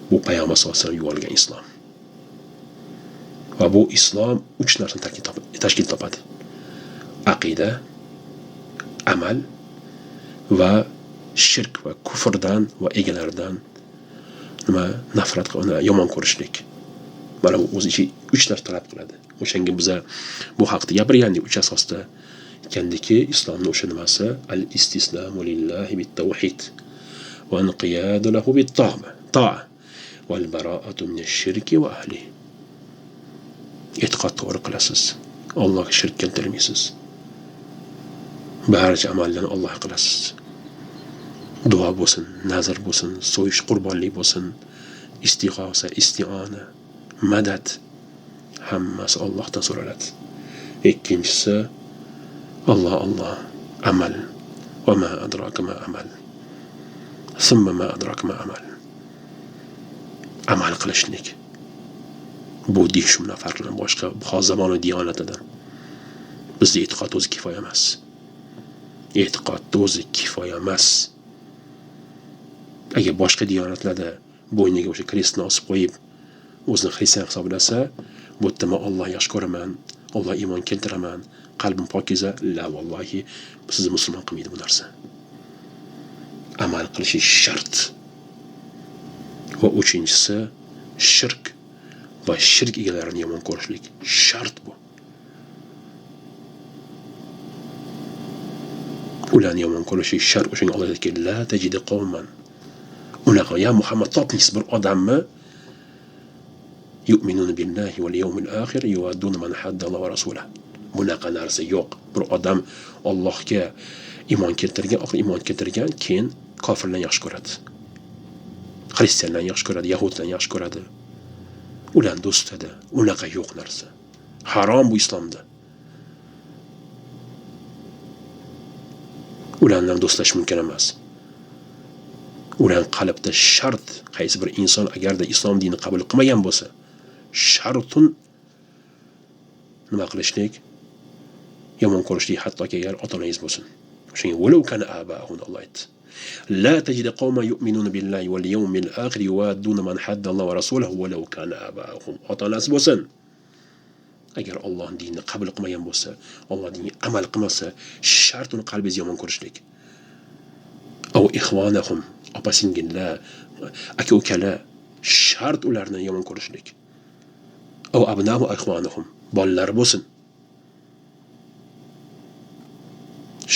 Bu payg'ambar sollallohu alayhi vasallam yuborgan islom. Va bu islom uch narsani tashkil topadi. Aqida, amal va shirk va kufrdan va egalaridan nima nafrat qilib, yomon ko'rishlik. Mana bu o'zi ichi uch narsa talab qiladi. O'shanga biza bu haqda gapirgandik uch asosda. Aytgandiki, islomning o'sha nimasi al-istislamu lillahi bit-tavhid va inqiyadu lahu bit-ta'a wal bara'atu minash-shirki va ahlihi. E'tiqod to'g'ri qilasiz. Allohga shirk keltirmaysiz. Barcha amallarni Allohga qilasiz. Duo bo'lsin, nazr bo'lsin, so'yish qurbonlik bo'lsin, istig'osa, istiona, madad, hammasi Allohdan so'raladi. Ikkinchisi Alloh Alloh amal va ma adraka ma amal. Summa ma adraka ma amal. Amal qilishlik. Bu din shu bilan farqlanadi boshqa hozir zamon diyonatidan. Bizda e'tiqod o'zi kifoya emas. E'tiqod o'zi kifoya emas. Agar boshqa diyonatlarda bo'yniga o'sha krestni osib qo'yib, o'zini xristian hisoblasa, bu yerda men Alloh yaxshi ko'raman, Alloh iymon keltiraman, qalbim pokiza, la vallohi sizni musulmon qilmaydi bu narsa. Amal qilishi shart. Va uchinchisi shirk va shirk egalarini yomon ko'rishlik shart bu. Ularni yomon ko'rishi shart. O'shanga Alloh aytadiki, la tajid qawman. Unaqa ya Muhammad topmaysiz bir odamni yu'minuna billahi wal yawmil akhir yuwadduna man hadda Alloh va rasulahu. Bunaqa narsa yo'q. Bir odam Allohga iymon keltirgan, oxir iymon keltirgan, keyin kofirlarni yaxshi ko'radi. Xristianlarni yaxshi ko'radi, yahudlarni yaxshi ko'radi. Ularni do'st tutadi. Unaqa yo'q narsa. Harom bu islomda. Ular bilan do'stlashish mumkin emas. Ular qalbda shart, qaysi bir inson agarda islom dinini qabul qilmagan bo'lsa, shartun nima qilishlik? Yomon ko'rishlik, hattoki agar ota-onangiz bo'lsin. O'shanga walau kana aba'uhum Alloh aytdi. La tajid qawman yu'minuna billahi wal yawmil akhir yuwadduna man hadda Alloh va rasulahu walau kana aba'uhum. Ota-onasi bo'lsin. Agar Allohning dinini qabul qilmagan bo'lsa, Alloh diniga amal qilmasa, shart uni qalbingiz yomon ko'rishlik. Aw ikhwanahum, opa-singillar, aka-ukalar, shart ularni yomon ko'rishlik. Aw abna'u ikhwanahum, bolalari bo'lsin.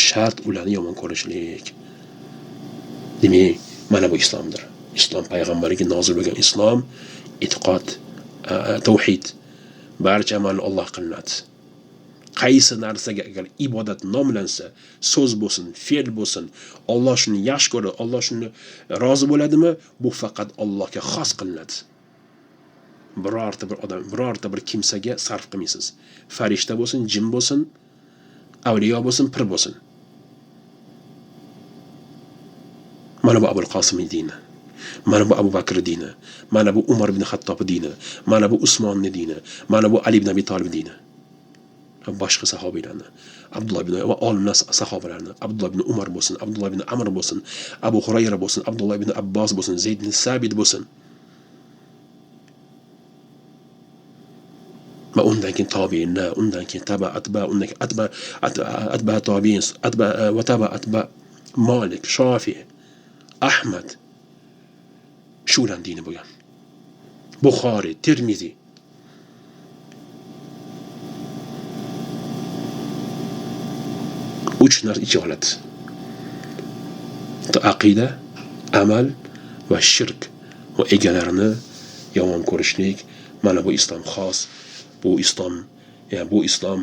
Shart ularni yomon ko'rishlik. Demak, mana bu islomdir. Islom payg'ambariga nozil bo'lgan islom, e'tiqod, tavhid, barcha amal Alloh qilinadi. Qaysi narsaga agar ibodat nomlansa, so'z bo'lsin, fe'l bo'lsin, Alloh shuni yaxshi ko'radi, Alloh shuni rozi bo'ladimi? Bu faqat Allohga xos qilinadi. Birorta bir odam, birorta bir kimsaga sarf qilmaysiz. Farishta bo'lsin, jin bo'lsin, avliyo bo'lsin, pir bo'lsin. Mana bu Abul Qosim dini, mana bu Abu Bakr dini, mana bu Umar ibn Xattob dini, mana bu Usmonni dini, mana bu Ali ibn Abi Talib dini. Boshqa sahobiylarni, Abdulloh ibn va olimlar sahobalarni, Abdulloh ibn Umar bo'lsin, Abdulloh ibn Amr bo'lsin, Abu Hurayra bo'lsin, Abdulloh ibn Abbos bo'lsin, Zayd ibn Sabit bo'lsin. Va undan keyin tobiinlar, undan keyin taba atba, undan keyin atba atba tobiin, atba va taba atba, Malik, Shofi, Ahmad, shular dini bo'lgan. Buxoriy, Termiziy. Uch narsa ichiga oladi. Aqida, amal va shirk va egalarini yomon ko'rishlik. Mana bu islom xos, bu islom, ya'ni bu islom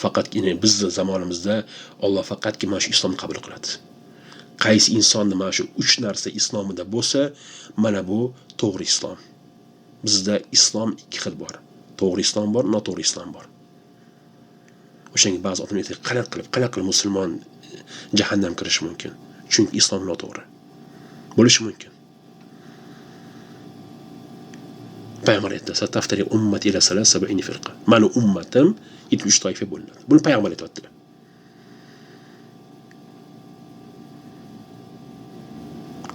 faqatgina bizni zamonimizda Alloh faqatgina mana shu islomni qabul qiladi. Qaysi insonni mana shu uch narsa islomida bo'lsa, mana bu to'g'ri islom. Bizda islom ikki xil bor. To'g'ri islom bor, noto'g'ri islom bor. O'shanga ba'zi odamlar aytadi, qanaqa qilib musulmon jahannam kirishi mumkin? Chunki islom noto'g'ri bo'lishi mumkin. Payg'ambar aytdi, "Sataftari ummati ila 73 firqa." Mani ummatim 73 toifa bo'linadi. Buni payg'ambar aytibdilar.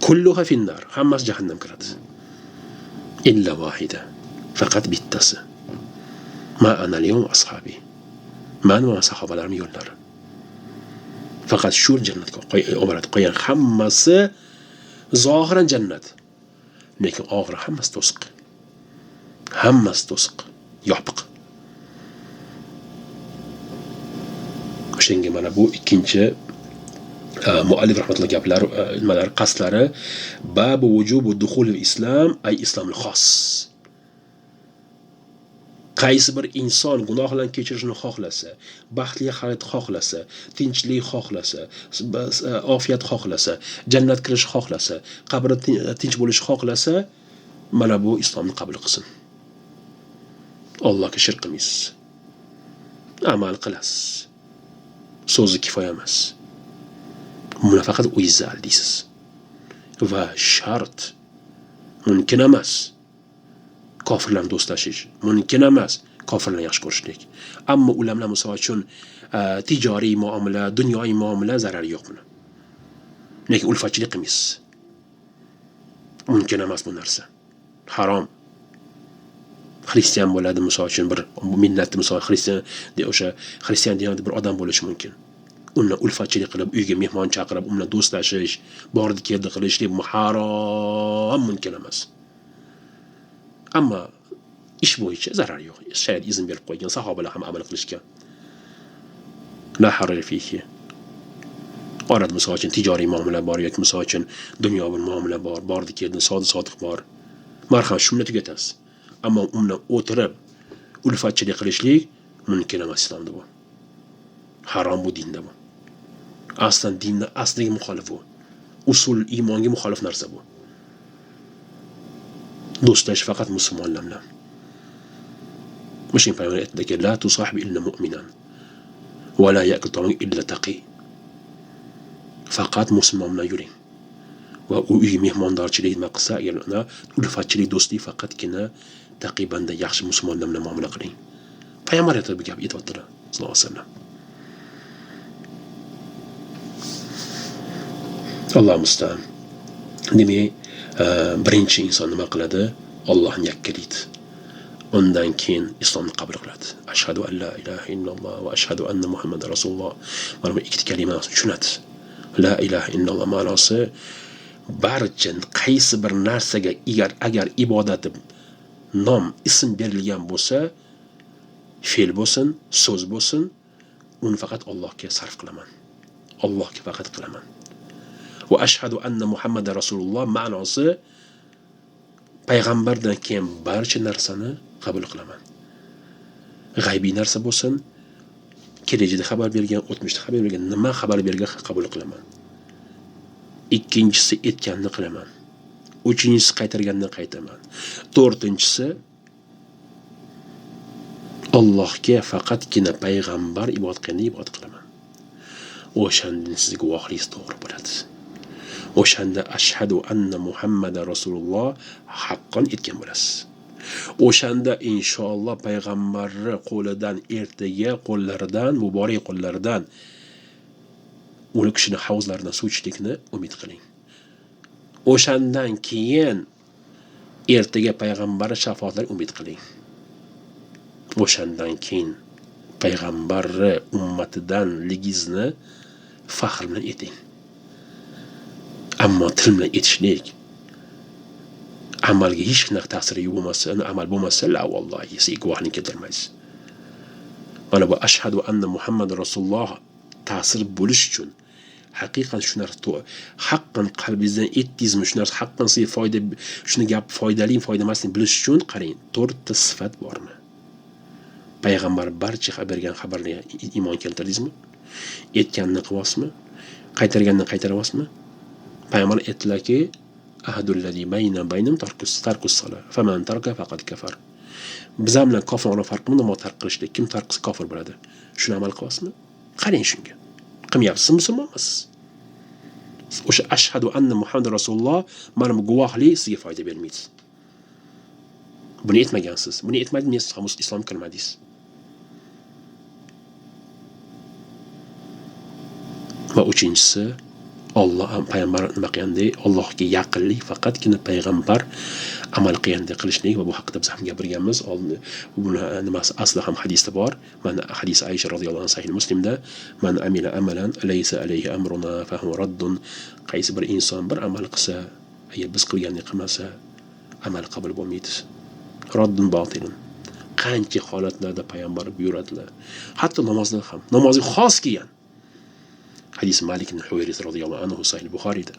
Kulluha finnar, hammasi jahannam kiradi. Illa vahida, faqat bittasi. Ma ana al-yawm ashabi. Man va sahobalarim yo'llari. Faqat shu jannatga oladi. Qolgan hammasi zohiran jannat, lekin oxiri hammasi to'siq. Hammasi to'siq, yopiq. O'shanga mana bu ikkinchi muallif rahmatulloh gaplari, nimalari, qasdlari babu vujubu duxul islom ay islomul xos. Qaysi bir inson gunohlarni kechirishni xohlasa, baxtli hayot xohlasa, tinchlik xohlasa, ofiyat xohlasa, jannat kirish xohlasa, qabri tinch bo'lish xohlasa, mana bu islomni qabul qilsin. Allohga shirk qilmaysiz. Amal qilasiz. So'zi kifoya emas. Buni faqat o'zingizni aldaysiz. Va shart mumkin emas. Kofirlar bilan do'stlashish mumkin emas, kofirlarni yaxshi ko'rishlik. Ammo ular bilan misol uchun tijoriy muomala, dunyoviy muomala zarari yo'q buni. Lekin ulfatchilik qilmaysiz. Mumkin emas bu narsa. Harom. Xristian bo'ladi misol uchun bir millatni, misol xristian, o'sha xristian diyonatida bir odam bo'lishi mumkin. Undan ulfatchilik qilib, uyga mehmon chaqirib, u bilan do'stlashish, bordi keldi qilishlik harom, mumkin emas. Ammo ish bo'yicha zarar yo'q. Shariat izn berib qo'ygan, sahobalar ham amal qilishgan. La haraj fihi. Orada misol uchun tijoriy muomala bor yoki misol uchun dunyoviy muomala bor, bordi keldi, savdo sotiq bor. Marhamat, shuni tugatasiz. Ammo u bilan o'tirib ulfatchilik qilishlik mumkin emas islomda bu. Harom bu dinda bu. Aslan dinni asliga muxolif bu. Usul iymonga muxolif narsa bu. Do'stlash faqat musulmonlar bilan. O'sha payg'ambar aytdiki, la tusahib illa mu'minan va la ya'kul ta'am illa taqi. Faqat musulmon bilan yuring. Va u uy mehmondorchilik nima qilsa, agar uni ulfatchilik, do'stlik faqatgina taqi banda, yaxshi musulmonlar bilan muomala qiling. Payg'ambar aytdi bu gap, aytibdilar sallallohu alayhi vasallam. Alloh musta'an. Demak, birinchi inson nima qiladi? Allohni yakkalaydi. Undan keyin islomni qabul qiladi. Ashhadu an la ilaha illalloh va ashhadu anna Muhammadar rasululloh. Mana bu ikkita kalimani tushunadi. La ilaha illalloh ma'nosi barcha qaysi bir narsaga agar ibodat deb nom, ism berilgan bo'lsa, fe'l bo'lsin, so'z bo'lsin, uni faqat Allohga sarf qilaman. Allohga faqat qilaman. Va ashhadu anna Muhammadar rasululloh ma'nosi payg'ambardan keyin barcha narsani qabul qilaman. G'aybiy narsa bo'lsin, kelajakda xabar bergan, o'tmishda xabar bergan, nima xabar bergan qabul qilaman. Ikkinchisi aytganini qilaman. Uchinchisi qaytarganini qaytaman. To'rtinchisi Allohga faqatgina payg'ambar ibodat qilganini ibodat qilaman. O'shanda siz guvohligingiz to'g'ri bo'ladi. O'shanda ashhadu anna Muhammadar Rasululloh haqqon etgan bo'lasiz. O'shanda inshaalloh payg'ambarni qo'lidan ertaga qo'llaridan, muborak qo'llaridan uni kishini havzlaridan suv ichishlikni umid qiling. O'shandan keyin ertaga payg'ambar shafoatlari umid qiling. O'shandan keyin payg'ambarni ummatidan ligizni faxr bilan eting. Ammo til bilan etishlik amalga hech qanaqa ta'siri bo'lmasa, amal bo'lmasa, la vallohi siz guvohlik keltirmaysiz. Mana bu ashhadu anna Muhammad Rasululloh ta'sir bo'lish uchun haqiqatan shu narsa haqqan qalbingizdan etdingizmi, shu narsa haqqan sizga foyda, shuni gap foydali, foyda emasligini bilish uchun qarang, to'rtta sifat bormi? Payg'ambar barcha bergan xabarlarga iymon keltirdingizmi? Aytganini qilyapsizmi? Qaytarganini qaytaryapsizmi? Payg'ambar aytdilarki, ahdullazi bayna baynum tarkus sala faman taraka faqad kafar. Bizlar bilan kofirlar farqi namoz tark qilishlik. Kim tark qilsa kofir bo'ladi. Shuni amal qilyapsizmi? Qarang shunga. Qilmayapsiz, musulmon emassiz. O'sha ashhadu anna Muhammad Rasululloh mana bu guvohlik sizga foyda bermaydi. Buni aytmagansiz. Buni aytmadingiz, siz islom kirmadingiz. Va uchinchisi, Alloh payg'ambar nima qilgandek, Allohga yaqinlik faqatgina payg'ambar amal qilgandek qilishlik va bu haqida biz ham gapirganmiz. Buni nimasi asli ham hadisda bor. Mana hadis Aisha roziyallohu anha sahih Muslimda, man amila amalan laysa alayhi amruna fa huwa raddun. Qaysi bir inson bir amal qilsa, agar biz qilgandek qilmasa, amal qabul bo'lmaydi. Raddun botilun. Qancha holatlarda payg'ambar buyuradilar. Hatto namozda ham, namozni xos kelgan. Hadis Malik ibn Huayris radhiyallohu anhu sahih Buxoriyda.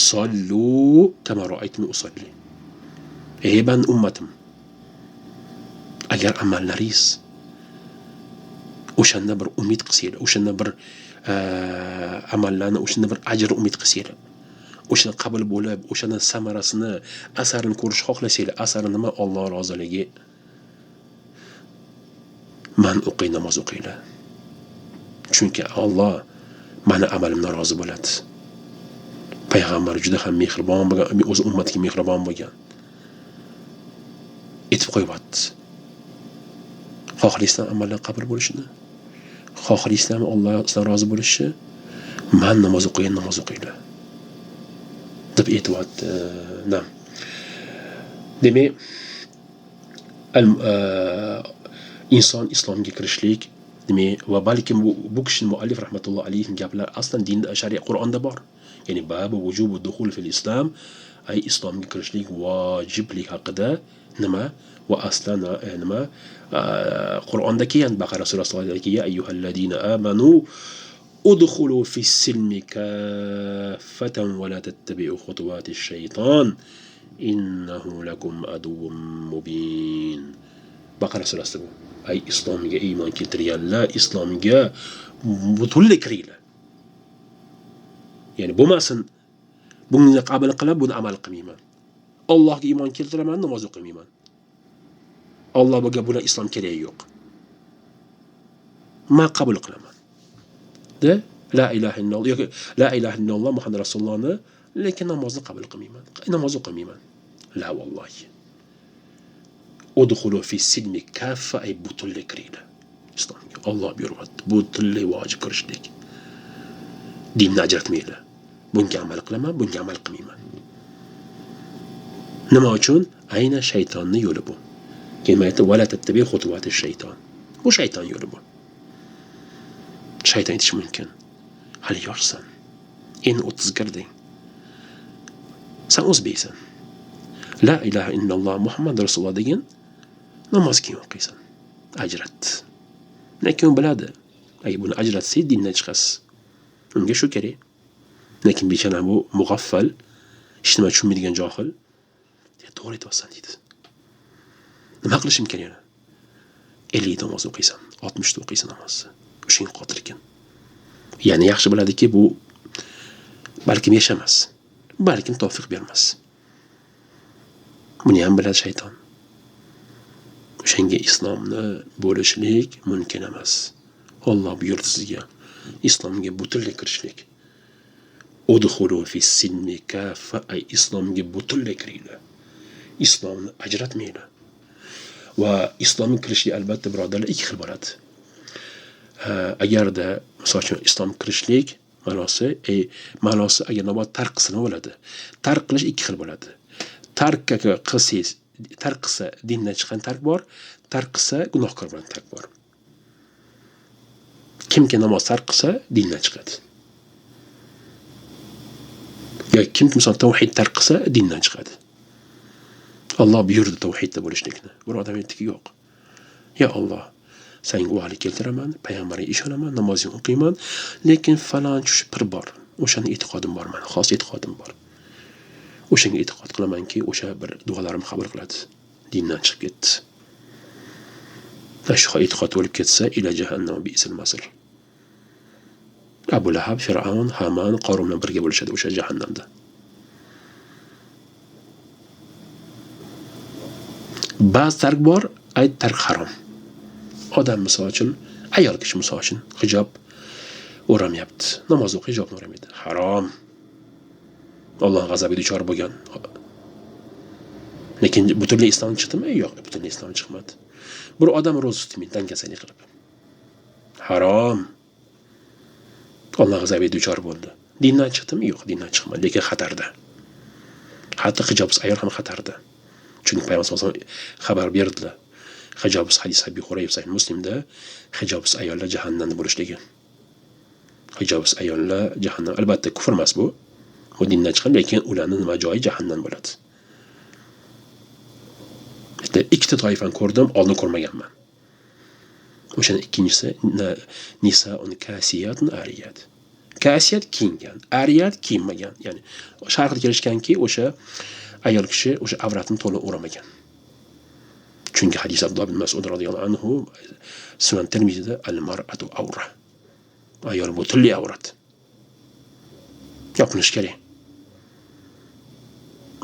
Sallu kama ra'aytuni usalli. Ey ben ummatim, agar amallaringiz o'shanda bir umid qilsanglar, o'shanda bir amallarni, o'shanda bir ajr umid qilsanglar, o'shanda qabul bo'lib, o'shanda samarasini, asarini ko'rish xohlasanglar, asari nima? Alloh roziligi. Man o'qiy, namoz o'qinglar. Chunki Alloh mani amalimdan rozi bo'ladi. Payg'ambar juda ham mehribon bo'lgan, o'z ummatiga mehribon bo'lgan. Aytib qo'yibdi. Xohlaysizlar amallar qabul bo'lishini, xohlaysizlarmi Alloh sizdan rozi bo'lishi, man namoz o'qigan namoz o'qinglar deb aytyapti. Nam. Demak, inson islomga kirishlik, demak, va balkim bu kishining muallif rahmatulloh alayhi gaplar aslan dinda, shariat, Qur'onda bor. Ya'ni babu vujubu dukhul fil islam, ay islomga kirishlik vojiblik haqida nima va aslan nima Qur'onda kelgan Baqara surasida ya ayyuhallazina amanu udkhulu fis silmi kaffatan va la tattabi'u khutuwatish shayton innahu lakum aduwwun mubin. Baqara surasida bu. Ay islomga iymon keltirganlar islomga butunlay kiringlar. Ya'ni bo'lmasin buni qabul qilib, buni amal qilmayman. Allohga iymon keltiraman, namoz o'qimayman. Alloh bunga buni islom keragi yo'q. Men qabul qilaman. De la ilaha illalloh yoki la ilaha illalloh Muhammad Rasulullohni, lekin namozni qabul qilmayman. Namoz o'qimayman. La vallohi. Udkhulu fi silmi kaffa, ay butunlay kiringlar islomga. Alloh buyuryapti, butunlay vojib kirishlik. Dinni ajratmanglar. Bunga amal qilaman, bunga amal qilmayman. Nima uchun? Aynan shaytonning yo'li bu. Keyin aytdi, va la tattabi khutuwatish shayton. Bu shayton yo'li bu. Shayton aytishi mumkin. Hali yoshsan. Endi 30 kirding. Sen o'zbeksan. La ilaha illalloh Muhammad Rasululloh degan namoz keyin o'qiysan. Ajrat. Lekin u biladi. Agar buni ajratsangiz dindan chiqasiz. Unga shu kerak. Lekin bechora bu mug'affal, hech nima tushunmaydigan johil. To'g'ri aytyapsan deydi. Nima qilishim kerak yana? 50 namoz o'qiysan, 60 ta o'qiysan namozni. O'shing qotil ekan. Ya'ni yaxshi biladiki, bu balkim yashamas, balkim tavfiq bermas. Buni ham biladi shayton. O'shanga islomni bo'lishlik mumkin emas. Alloh buyurdi sizga. Islomga butunlay kirishlik. Udxulu fis-silmi kaffa, ay islomga butunlay kiringlar. Islomni ajratmanglar. Va islomga kirishlik albatta birodarlar ikki xil bo'ladi. Agarda misol uchun islom kirishlik ma'nosi, ma'nosi agar nobod tark qilsa nima bo'ladi? Tark qilish ikki xil bo'ladi. Tark qilsangiz, tark qilsa dindan chiqqan tark bor, tark qilsa gunohkor bilan tark bor. Kimki namoz tark qilsa dindan chiqadi. Yoki kimki misol tavhid tark qilsa dindan chiqadi. Alloh buyurdi tavhidda bo'lishlikni. Bir odam aytdiki, yo'q. Ya Alloh, senga guvohlik keltiraman, payg'ambarga ishonaman, namozimni o'qiyman, lekin falonchi shu pir bor. O'shani e'tiqodim bor meni, xos e'tiqodim bor. O'shanga e'tiqod qilamanki, o'sha bir duolarim qabul qiladi. Dindan chiqib ketdi. Shu e'tiqod o'lib ketsa, ila jahannam bi'sal masir. Abu Lahab, Fir'avn, Haman, Qorun bilan birga bo'lishadi o'sha jahannamda. Ba'zi tark bor, ay tark harom. Odam misol uchun, ayol kishi misol uchun hijob o'ramayapti. Namoz o'qi hijobni o'ramaydi. Harom. Alloh g'azabiga duchor bo'lgan. Lekin butunlay islom chiqdimi? Yo'q, butunlay islom chiqmadi. Bir odam ro'za tutmaydi, dangasalik qilib. Harom. Alloh g'azabiga duchor bo'ldi. Dindan chiqdimi? Yo'q, dindan chiqmadi, lekin xatarda. Hatto hijobsiz ayol ham xatarda. Chunki payg'ambar sollallohu alayhi vasallam xabar berdilar. Hijobsiz hadis Abi Hurayra sahih Muslimda hijobsiz ayollar jahannamda bo'lishligi. Hijobsiz ayollar jahannam, albatta kufr emas bu. Bu dindan chiqqan, lekin ularning nima joyi jahannam bo'ladi. Bitta ikkita toifani ko'rdim, oldin ko'rmaganman. O'shani ikkinchisi nisaun kasiyatun ariyat. Kasiyat kiyingan, ariyat kiyinmagan. Ya'ni sharhda kelishganki, o'sha ayol kishi o'sha avratini to'liq o'ramagan. Chunki hadis Abdulloh ibn Mas'ud radhiyallohu anhu Sunan Termizida al-mar'atu awra. Ayol butunlay avrat. Yopilish kerak.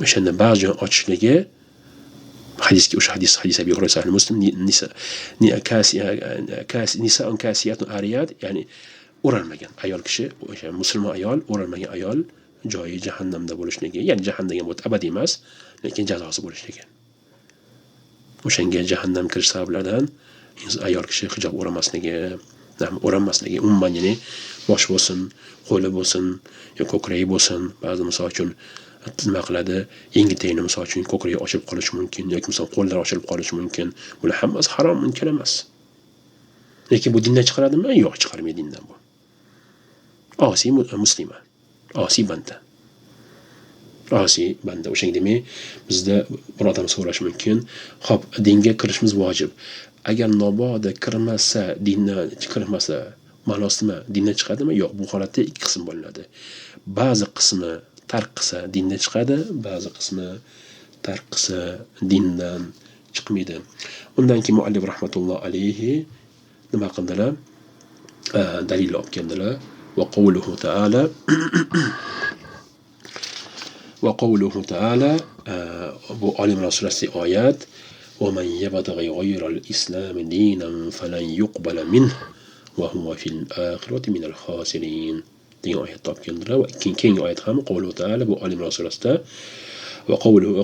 O'shanda ba'zi joy ochishligi hadisga o'sha hadis Abi Hurayra sahih Muslim nisaun kasiyatun ariyat, ya'ni o'ralmagan ayol kishi, o'sha musulmon ayol, o'ralmagan ayol joyi jahannamda bo'lishligi, ya'ni jahannam degan bu abadiy emas, lekin jazosi bo'lishligi. O'shanga jahannam kirish sabablaridan ayol kishi hijob o'ramasligi, o'ranmasligi, umuman ya'ni bosh bo'lsin, qo'li bo'lsin, yo ko'kragi bo'lsin, ba'zi misol uchun nima qiladi, yengi tayini misol uchun ko'kragi ochilib qolishi mumkin yoki misol qo'llari ochilib qolishi mumkin. Bular hammasi harom, mumkin emas. Lekin bu dindan chiqaradimi? Yo'q, chiqarmaydi dindan bu. Osiy muslima, osiy banda. Osiy banda. O'shanga demak, bizda bir odam so'rashi mumkin. Xo'p, dinga kirishimiz vojib. Agar nobodo kirmasa, dindan kirmasa, ma'nosi nima? Dindan chiqadimi? Yo'q, bu holatda ikki qism bo'linadi. Ba'zi qismi tark qilsa dindan chiqadi, ba'zi qismi tark qilsa dindan chiqmaydi. Undan keyin muallif rahmatulloh alayhi nima qildilar? Dalil olib keldilar. Va qawluhu ta'ala va qawluhu ta'ala, bu Oli Imron surasi oyat. Va man yabtaghi ghayral islami dinan falan yuqbala minhu va huwa fil akhirati minal khasirin degan oyatni olib keldilar. Va keyingi oyat ham qawluhu ta'ala, bu Oli Imron surasida. Va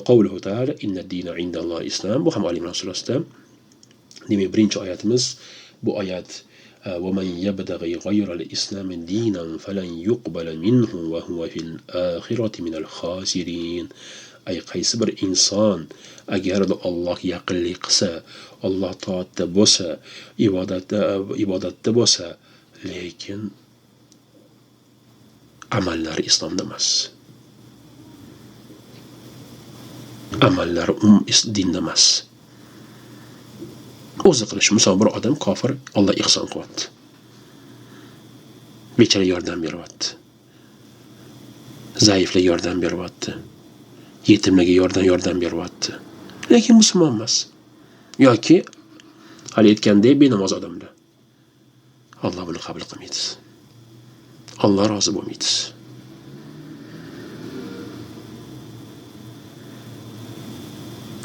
qawluhu ta'ala inna ad-dina 'indallohi islom, bu ham Oli Imron surasida. Demak, birinchi oyatimiz bu oyat va man yabtaghi ghayral islami dinan falan yuqbala minhu va huwa fil akhirati minal khasirin. Ay qaysi bir inson agarda Allohga yaqinlik qilsa, Alloh toatda bo'lsa, ibodatda bo'lsa, lekin amallari islomda emas. Amallari dinda emas. O'zi qilish. Misol bir odam kofir, Alloh ihson qilyapti. Bechara yordam beryapti. Zaiflarga yordam beryapti. Yetimlarga yordam beryapti. Lekin musulmon emas. Yoki hali aytgandek benamoz odamlar. Alloh buni qabul qilmaydi. Alloh rozi bo'lmaydi.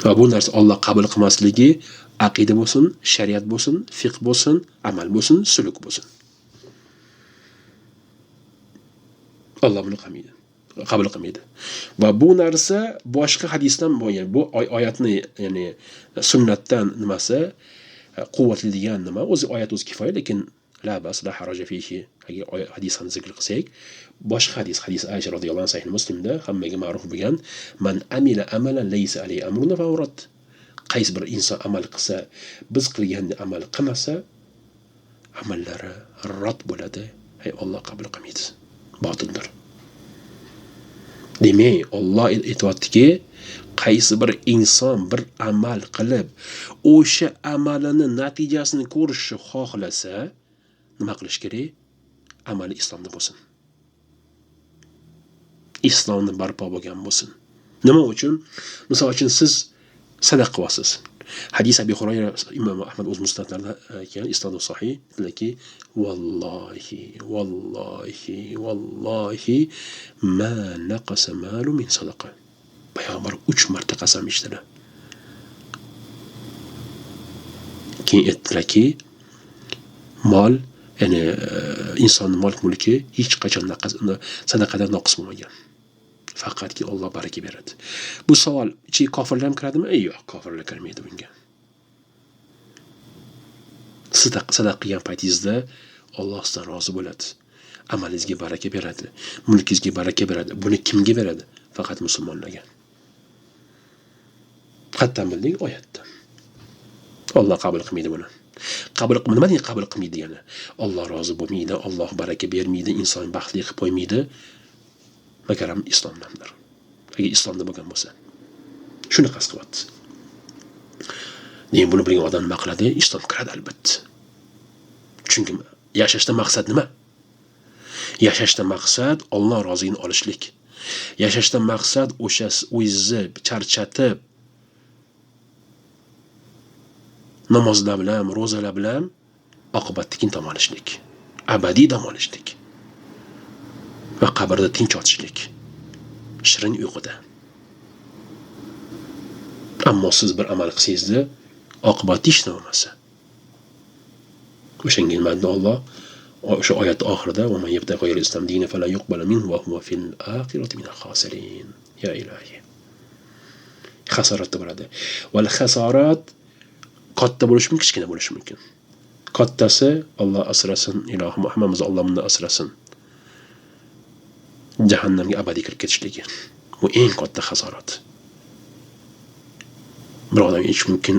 Va bu narsa Alloh qabul qilmasligi aqida bo'lsin, shariat bo'lsin, fiqh bo'lsin, amal bo'lsin, suluk bo'lsin. Alloh buni qilmaydi, qabul qilmaydi. Va bu narsa boshqa hadisdan, bu oyatni, ya'ni sunnatdan nimasi quvvatli degan nima, o'zi oyat o'zi kifoya, lekin la bas la haraja fihi, agar hadis ham zikr qilsak, boshqa hadis, hadis Aisha radhiyallohu anha sahih Muslimda hammaga ma'ruf bo'lgan, man amila amalan laysa alayhi amruna fa huwa rad. Qaysi bir inson amal qilsa, biz qilganda amal qilmasa, amallari rad bo'ladi. Hay, Alloh qabul qilmaydi. Botildir. Demak, Alloh aytayaptiki, qaysi bir inson bir amal qilib, o'sha amalini natijasini ko'rishni xohlasa, nima qilish kerak? Amali islomda bo'lsin. Islomni barpo bo'lgan bo'lsin. Nima uchun? Misol uchun siz sadaqa qilyapsiz. Hadis Abi Hurayra, Imom Ahmad o'z musnadlarida ekan, isnodi sahih, dedilarki, vallohi, vallohi, vallohi ma naqasa malu min sadaqa. Payg'ambar 3 marta qasam ichdilar. Keyin aytdilarki, mol, ya'ni insonning mol mulki hech qachon sadaqadan noqis bo'lmagan. Faqatki Alloh baraka beradi. Bu savol ichiga kofirlar ham kiradimi? Yo'q, kofirlar kirmaydi bunga. Sadaqa qilgan paytingizda Alloh sizdan rozi bo'ladi. Amalingizga baraka beradi, mulkingizga baraka beradi. Buni kimga beradi? Faqat musulmonlarga. Qayerdan bildik? Oyatdan. Alloh qabul qilmaydi buni. Qabul qilmaydi. Nima degan qabul qilmaydi degani? Alloh rozi bo'lmaydi, Alloh baraka bermaydi, inson baxtli qilib qo'ymaydi. Magaram islomdandir. Agar islomda bo'lgan bo'lsa. Shuni qasd qilyapti. Demak, buni bilgan odam nima qiladi? Islom kiradi albatta. Chunki yashashda maqsad nima? Yashashda maqsad Alloh roziligini olishlik. Yashashda maqsad o'sha o'zingizni charchatib namozlar bilan, ro'zalar bilan oqibatda keyin dam olishlik. Abadiy dam olishlik. Va qabrda tinch yotishlik. Shirin uyquda. Ammo siz bir amal qilsangizda oqibati hech nima bo'lmasa. O'shanga nima deydi Alloh? O'sha oyat oxirida va man yabtaghi ghayra al-islam dina fala yuqbala minhu va huwa fil akhirati minal khasirin. Ya ilohi. Xasoratda bo'ladi. Val xasorat katta bo'lishi mumkin, kichkina bo'lishi mumkin. Kattasi Alloh asrasin, ilohim hammamizni Alloh bundan asrasin. Jahannamga abadiy kirib ketishligi. Bu eng katta xasorat. Bir odam aytishi mumkin,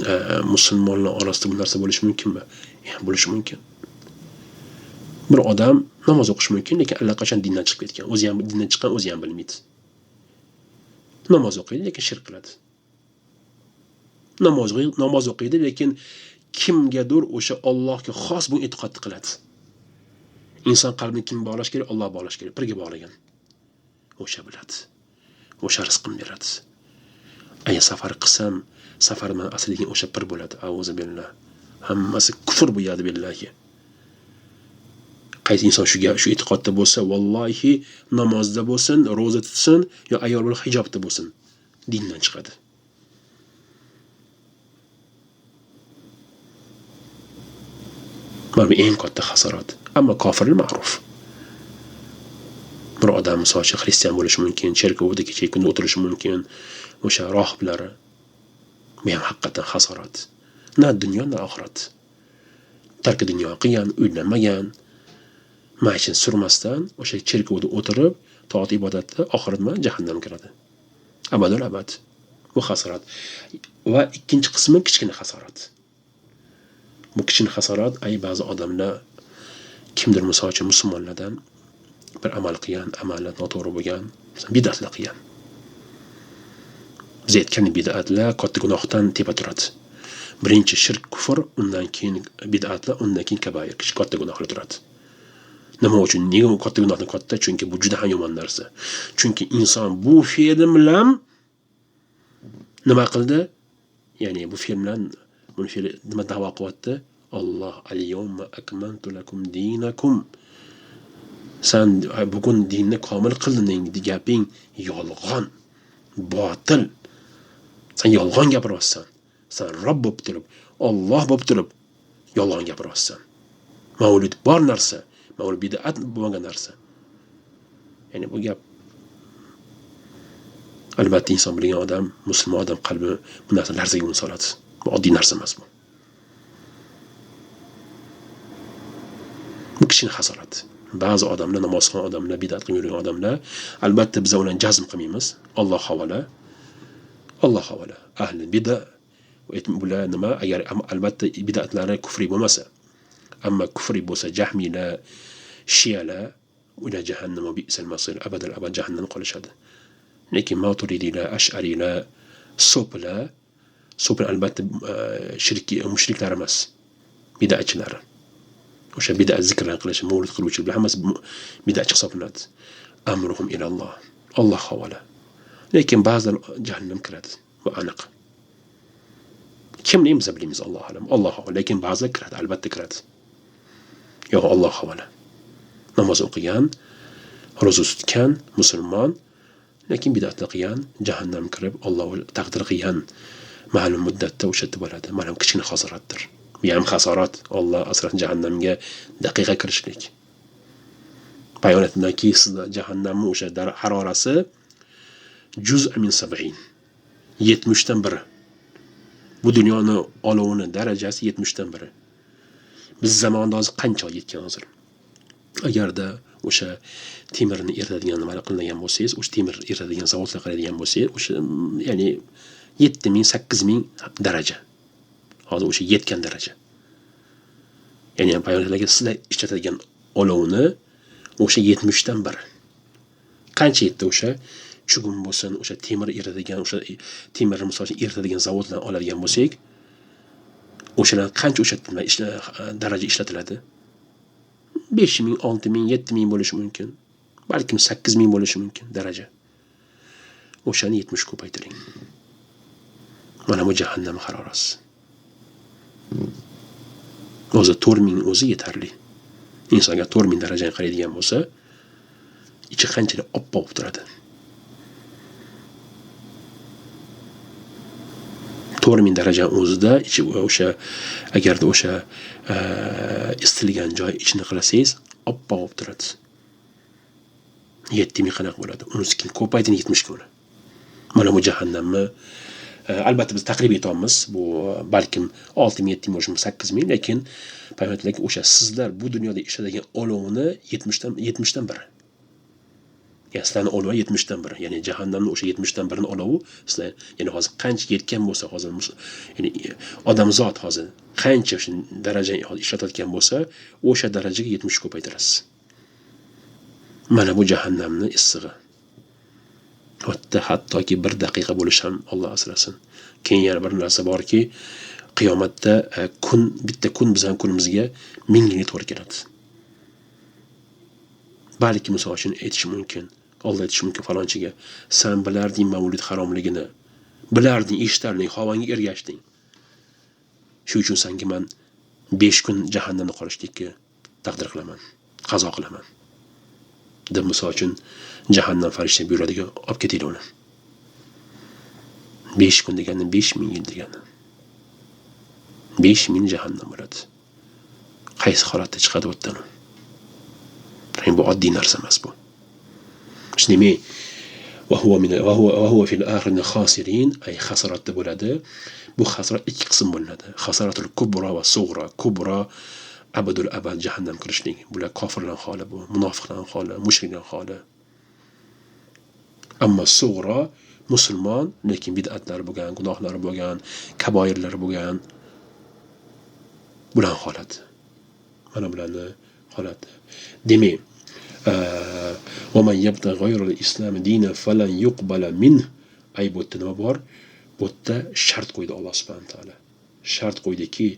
musulmonlar orasida bu narsa bo'lishi mumkinmi? Bo'lishi mumkin. Bir odam namoz o'qishi mumkin, lekin allaqachon dindan chiqib ketgan. O'zi ham dindan chiqqan, o'zi ham bilmaydi. Namoz o'qiydi, lekin shirk qiladi. Namoz o'qiydi, lekin kimgadir o'sha Allohga xos bu e'tiqodni qiladi. Inson qalbini kim bog'lash kerak? Alloh bog'lash kerak. Pirga bog'lagan. O'sha biladi. O'sha rizqini beradi. Agar safar qilsam, safar meni asraydigan o'sha pir bo'ladi. Auzu billah. Hammasi kufr bu yadi billahi. Qaysi inson shu e'tiqodda bo'lsa, vallohi namozda bo'lsin, ro'za tutsin yo ayol bilan hijobda bo'lsin, dindan chiqadi. Mana bu eng katta xasorat. Ammo kofirlar ma'ruf. Bir odam misol uchun xristian bo'lishi mumkin, cherkovda kecha kunda o'tirishi mumkin, o'sha rohiblari. Bu ham haqiqatan xasorat. Na dunyo, na oxirat. Tarki dunyo qilgan, uylanmagan, maishin surmasdan o'sha cherkovda o'tirib, toat ibodatda oxirat bilan jahannamga kiradi. Abadul abad. Bu xasorat. Va ikkinchi qismi kichkina xasorat. Bu kichkina xasorat, ay ba'zi odamlar kimdir misol uchun musulmonlardan bir amal qilgan, amali noto'g'ri bo'lgan, masalan bid'atlar qilgan. Biz aytgan bid'atlar katta gunohdan tepa turadi. Birinchi shirk, kufr, undan keyin bid'atlar, undan keyin kabair, kichik katta gunohlar turadi. Nima uchun? Nega u katta gunohdan katta? Chunki bu juda ham yomon narsa. Chunki inson bu fe'l bilan nima qildi? Ya'ni bu fe'l bilan buni fe'li nima da'vo qilyapti? Alloh al-yawma akmaltu lakum dinakum. Sen bugun dinni komil qilding gaping yolg'on, botil. Sen yolg'on gapiryapsan. Sen Robb bo'lib turib, Alloh bo'lib turib yolg'on gapiryapsan. Mavlud bor narsa, mavlud bid'at bo'lmagan narsa. Ya'ni bu gap albatta inson bilgan odam, musulmon odam qalbi bu narsa larzaga uni soladi. Bu oddiy narsa emas bu. Bu kishini hasorati. Ba'zi odamlar, namozxon odamlar, bid'at qilib yurgan odamlar, albatta biz ularni jazm qilmaymiz. Alloh havala. Alloh havala. Ahli bid'a bular nima? Agar albatta bid'atlari kufriy bo'lmasa, ammo kufriy bo'lsa, jahmiylar, shiyalar, ular jahannam va bi'sal masir, abadal abad jahannam qolishadi. Lekin maturidiylar, ash'ariylar, so'plar, so'plar albatta shirki, mushriklar emas, bid'atchilar. O'sha bid'at zikrlarni qilishi, mavlud qiluvchi bular hammasi bid'atchi hisoblanadi. Amruhum ilalloh. Alloh havala. Lekin ba'zilar jahannam kiradi. Bu aniq. Kimni biz bilmaymiz, Alloh alam. Alloh havala. Lekin ba'zilar kiradi, albatta kiradi. Yo'q, Alloh havala. Namoz o'qigan, ro'za tutgan musulmon, lekin bid'atni qilgan, jahannam kirib, Alloh taqdir qilgan ma'lum muddatda o'sha yerda bo'ladi. Ma'lum kichkina hasoratdir. Bu ham hasorat. Alloh asrasin jahannamga daqiqa kirishlik. Bayon etildiki, sizda jahannamning o'sha harorasi juz' min sab'in, 70dan biri. Bu dunyoni olovini darajasi 70dan biri. Biz zamonda hozir qancha yetgan hozir? Agarda o'sha temirni eritadigan nimalar qilingan bo'lsangiz, o'sha temir eritadigan zavodlar qiladigan bo'lsangiz, o'sha ya'ni 7000, 8000 daraja. Hozir o'sha yetgan daraja. Ya'ni payg'ambarlarga sizlar ishlatadigan olovni o'sha 70dan biri. Qancha yetdi o'sha chugun bo'lsin, o'sha temir eritadigan, o'sha temirni misol uchun eritadigan zavodlarni oladigan bo'lsak, o'shalar qancha o'sha daraja ishlatiladi? 5000, 6000, 7000 bo'lishi mumkin. Balkim 8000 bo'lishi mumkin daraja. O'shani 70 ko'paytiring. Mana bu jahannam harorasi. O'zi 4000 o'zi yetarli. Insonga 4000 darajani qaraydigan bo'lsa, ichi qanchalik oppoq bo'lib turadi. 4000 daraja o'zida ichi o'sha agarda o'sha isitilgan joy ichini qarasangiz oppoq bo'lib turadi. 7000 qanaqa bo'ladi? Uni keyin ko'paytiring 70 ga uni. Mana bu jahannamni albatta biz taqrib aytamiz, bu balkim 6000, 7000 bo'lishi mumkin, 8000, lekin payg'ambarlar o'sha sizlar bu dunyoda ishlatadigan olovni 70dan biri. Ya'ni sizlarning olovi 70dan biri. Ya'ni jahannamning o'sha 70dan birini olovi sizlar, ya'ni hozir qancha yetgan bo'lsa, hozir ya'ni odamzod hozir qancha o'sha darajani ishlatayotgan bo'lsa, o'sha darajaga 70 ko'paytirasiz. Mana bu jahannamning issig'i. Hattoki bir daqiqa bo'lishi ham Alloh asrasin. Keyin yana bir narsa borki, qiyomatda kun, bitta kun bizning kunimizga 1000 yilga to'g'ri keladi. Balki misol uchun aytish mumkin, Alloh aytishi mumkin falonchiga, sen bilarding mavlud haromligini, bilarding, eshitarding, havonga ergashding. Shu uchun senga men 5 kun jahannamda qolishlikka taqdir qilaman, qazo qilaman. Deb misol uchun jahannam farishta buyuradigan, olib ketinglar uni. 5 kun degani 5000 yil degani. 5000 jahannam bo'ladi. Qaysi holatda chiqadi u yerdan? Bu oddiy narsa emas bu. Shunday va huwa fil axirin khasirin, ay hasoratda bo'ladi. Bu hasorat ikki qism bo'linadi. Hasaratul kubra va sug'ra. Kubra abadul abad jahannam kirishlik. Bular kofirlar holi bu, munofiqlar holi, mushriklar holi. Ammo sug'ra musulmon, lekin bid'atlari bo'lgan, gunohlari bo'lgan, kaboirlari bo'lgan bular holati. Mana bularni holati. Demak, va man yabta g'ayral islam dina falan yuqbala min. Ay bu yerda nima bor? Bu yerda shart qo'ydi Alloh subhanahu taolo. Shart qo'ydiki,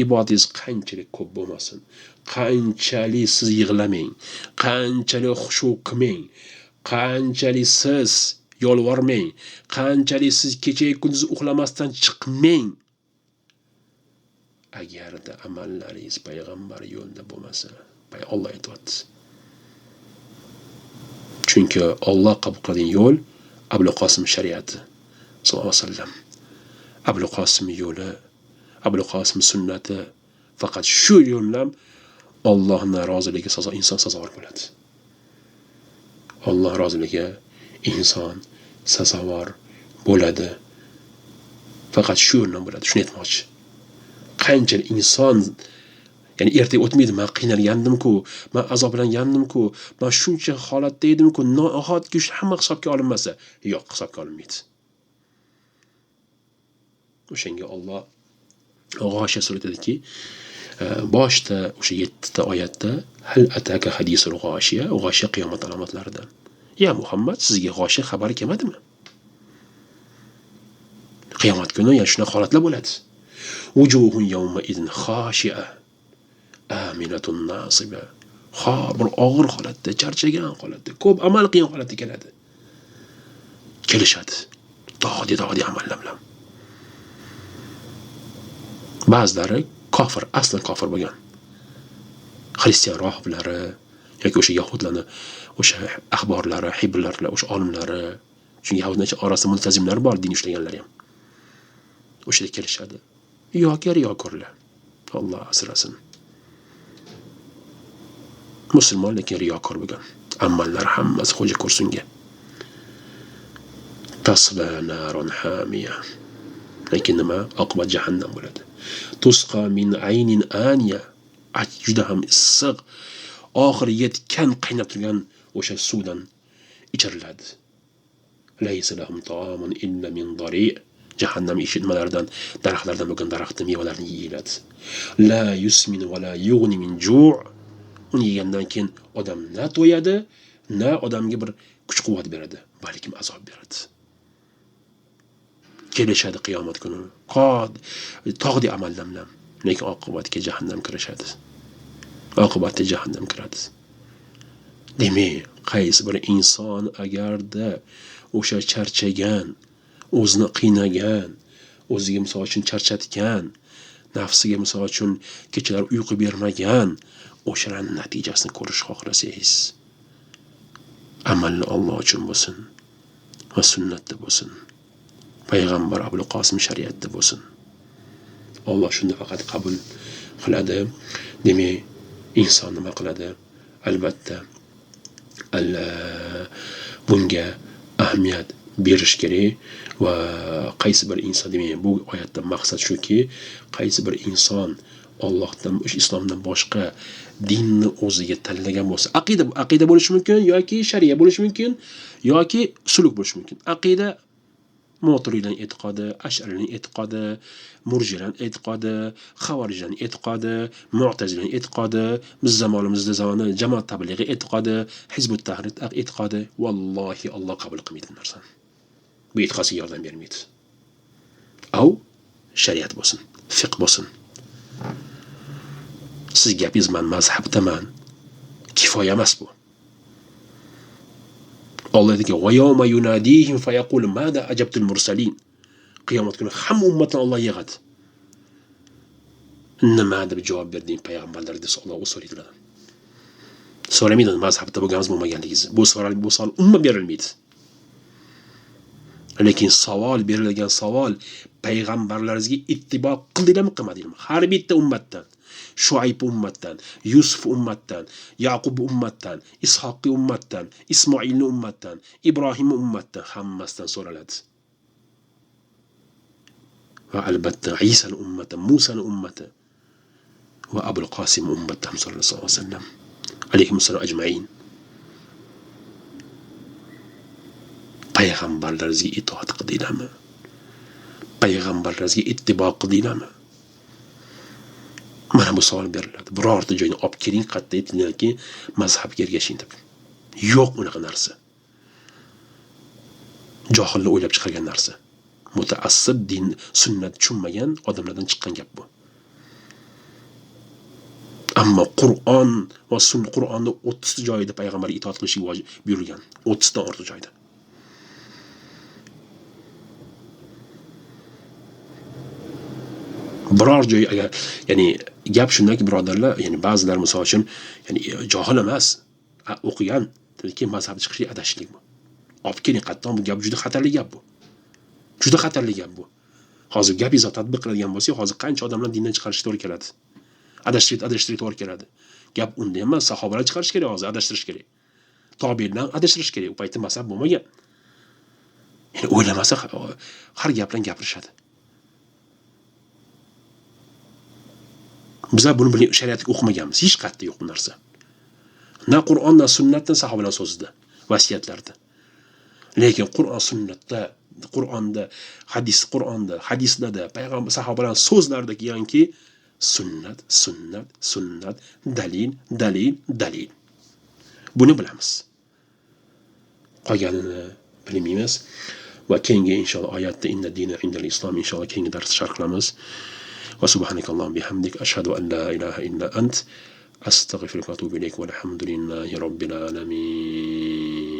ibodatingiz qanchalik ko'p bo'lmasin, qanchalik siz yig'lamang, qanchalik xushu qilmang, qanchalik siz yolvormang, qanchalik siz kecha kunduz uxlamasdan chiqmang. Agarda amallaringiz payg'ambar yo'lida bo'lmasa, Alloh aytyapti. Chunki Alloh qabul qilgan yo'l Abul Qosim shariati sollallohu alayhi vasallam. Abul Qosim yo'li, Abul Qosim sunnati, faqat shu yo'ldan Allohning roziligiga inson sazovor bo'ladi. Alloh roziligiga inson sazovor bo'ladi. Faqat shu yo'ldan bo'ladi. Shuni aytmoqchi. Qanchalik inson, ya'ni ertaga o'tmaydi, men qiynalgandim-ku, men azoblangandim-ku, men shuncha holatda edim-ku, nahotki shu hamma hisobga olinmasa? Yo'q, hisobga olinmaydi. O'shanga Alloh G'oshiya surasida aytadiki, boshda o'sha 7 ta oyatda hal ataka hadisul g'oshiya, g'oshiya qiyomat alomatlaridan. Ya Muhammad, sizga g'oshiya xabari kelmadimi? Qiyomat kuni yana shunaqa holatlar bo'ladi. Wujuhun yawma idin khashi'a aminatun nasiba. Bir og'ir holatda, charchagan holatda, ko'p amal qilgan holatda keladi. Kelishadi. Tog'di amallar bilan. Ba'zilari kofir, aslan kofir bo'lgan. Xristian rohiblari yoki o'sha yahudlarni o'sha axborlari, hibrlari, o'sha olimlari, chunki yahudlar orasida multazimlar bor, din ushlaganlar ham. O'shada kelishadi. Yoki riyokorlar. Alloh asrasin. Musulmon lekin riyokor bo'lgan. Amallar hammasi xo'ja ko'rsinga. Tasla narun hamiya. Lekin nima? Oqibat jahannam bo'ladi. Tusqa min aynin aniya. Juda ham issiq, oxiri yetgan qaynab turgan o'sha suvdan ichiriladi. Laysa lahum ta'amun illa min dari'. Jahannam eshitmalaridan, daraxtlardan bo'lgan daraxtning mevalarini yeyiladi. La yusmin va la yughni min ju'. Uni yegandan keyin odam na to'yadi, na odamga bir kuch-quvvat beradi, balkim azob beradi. Kelishadi qiyomat kuni. Tog'dek amallar bilan, lekin oqibatga jahannam kirishadi. Oqibatda jahannam kiradi. Demak, qaysi bir inson agarda o'sha charchagan, o'zini qiynagan, o'ziga misol uchun charchatgan, nafsiga misol uchun kechalar uyqu bermagan, o'shalarning natijasini ko'rish xohlasangiz, amalni Alloh uchun bo'lsin va sunnatda bo'lsin. Payg'ambar Abul Qosim shariatda bo'lsin. Alloh shunda faqat qabul qiladi. Demak, inson nima qiladi? Albatta bunga ahamiyat berish kerak va qaysi bir inson, demak, bu oyatda maqsad shuki, qaysi bir inson Allohdan, o'sha islomdan boshqa dinni o'ziga tanlagan bo'lsa, aqida bo'lishi mumkin yoki shariat bo'lishi mumkin yoki suluk bo'lishi mumkin. Aqida Moturiylarning e'tiqodi, Ash'ariylarning e'tiqodi, Murjiyalarning e'tiqodi, Xavorijlarning e'tiqodi, Mu'tazilaning e'tiqodi, biz zamonimizda zamoni jamoat tablig'i e'tiqodi, Hizbut Tahrir e'tiqodi, vallohi Alloh qabul qilmaydi bu narsani. Bu e'tiqodga yordam bermaydi. Av shariat bo'lsin, fiqh bo'lsin. Siz gapingiz man mazhabdaman, kifoya emas bu. Alloh aytadi: "Va yawma yunadihim fayaqulu mada ajabtul mursalin." Qiyomat kuni hamma ummatni Alloh yig'adi. Nima deb javob berding payg'ambarlar desa Alloh so'raydi. So'ramaydi mazhabda bo'lganimiz bo'lmaganligingizni. Bu savol umuman berilmaydi. Lekin savol berilgan savol payg'ambarlaringizga ittibo qildinglarmi, qilmadinglarmi? Har bitta ummatdan, Shuayb ummatdan, Yusuf ummatdan, Yaqub ummatdan, Ishoqi ummatdan, Ismoilni ummatdan, Ibrohim ummatdan hammasidan so'raladi. Va albatta Isoni ummati, Musoni ummati va Abul Qosim ummati ham sallallohu alayhi vasallam alayhimussalom ajmain. Payg'ambarlaringizga itoat qildinglarmi? Payg'ambarlaringizga ittibo qildinglarmi? Mana bu savol beriladi. Birorta joyni olib keling, qayerda aytilganki, mazhabga ergashing deb. Yo'q unaqa narsa. Johillar o'ylab chiqargan narsa. Mutaassib, din, sunnat tushunmagan odamlardan chiqqan gap bu. Ammo Qur'on va sunnat, Qur'onda 30 ta joyida payg'ambarga itoat qilish vojib buyurilgan. 30 dan ortiq joyda. Biror joy agar, ya'ni gap shundaki birodarlar, ya'ni ba'zilar misol uchun, ya'ni johil emas, o'qigan, lekin mazhab chiqishi adashlik bu. Olib keling qattan, bu gap juda xatarli gap bu. Juda xatarli gap bu. Hozir gap izo tatbiq qiladigan bo'lsak, hozir qancha odamlar dindan chiqarishga to'g'ri keladi. Adashtirishga to'g'ri keladi. Gap unda emas, sahobalar chiqarish kerak hozir, adashtirish kerak. Tobiindan adashtirish kerak. U paytda mazhab bo'lmagan. Ya'ni o'ylamasa har gap bilan gapirishadi. Bizlar buni shariatga o'qimaganmiz. Hech qayerda yo'q bu narsa. Na Qur'on, na sunnatdan, sahobalar so'zida, vasiyatlarda. Lekin Qur'on sunnatda, Qur'onda, hadis Qur'onda, hadislarda, payg'ambar sahobalar so'zlarida kelganki, sunnat, sunnat, sunnat, dalil, dalil, dalil. Buni bilamiz. Qolganini bilmaymiz. Va keyingi inshaalloh oyatda inna dina indal islom inshaalloh keyingi darsda sharh qilamiz. Va subhanakallohumma bihamdik ashhadu an la ilaha illa ant astag'firuka va atubu ilayk valhamdulillahi robbil alamin.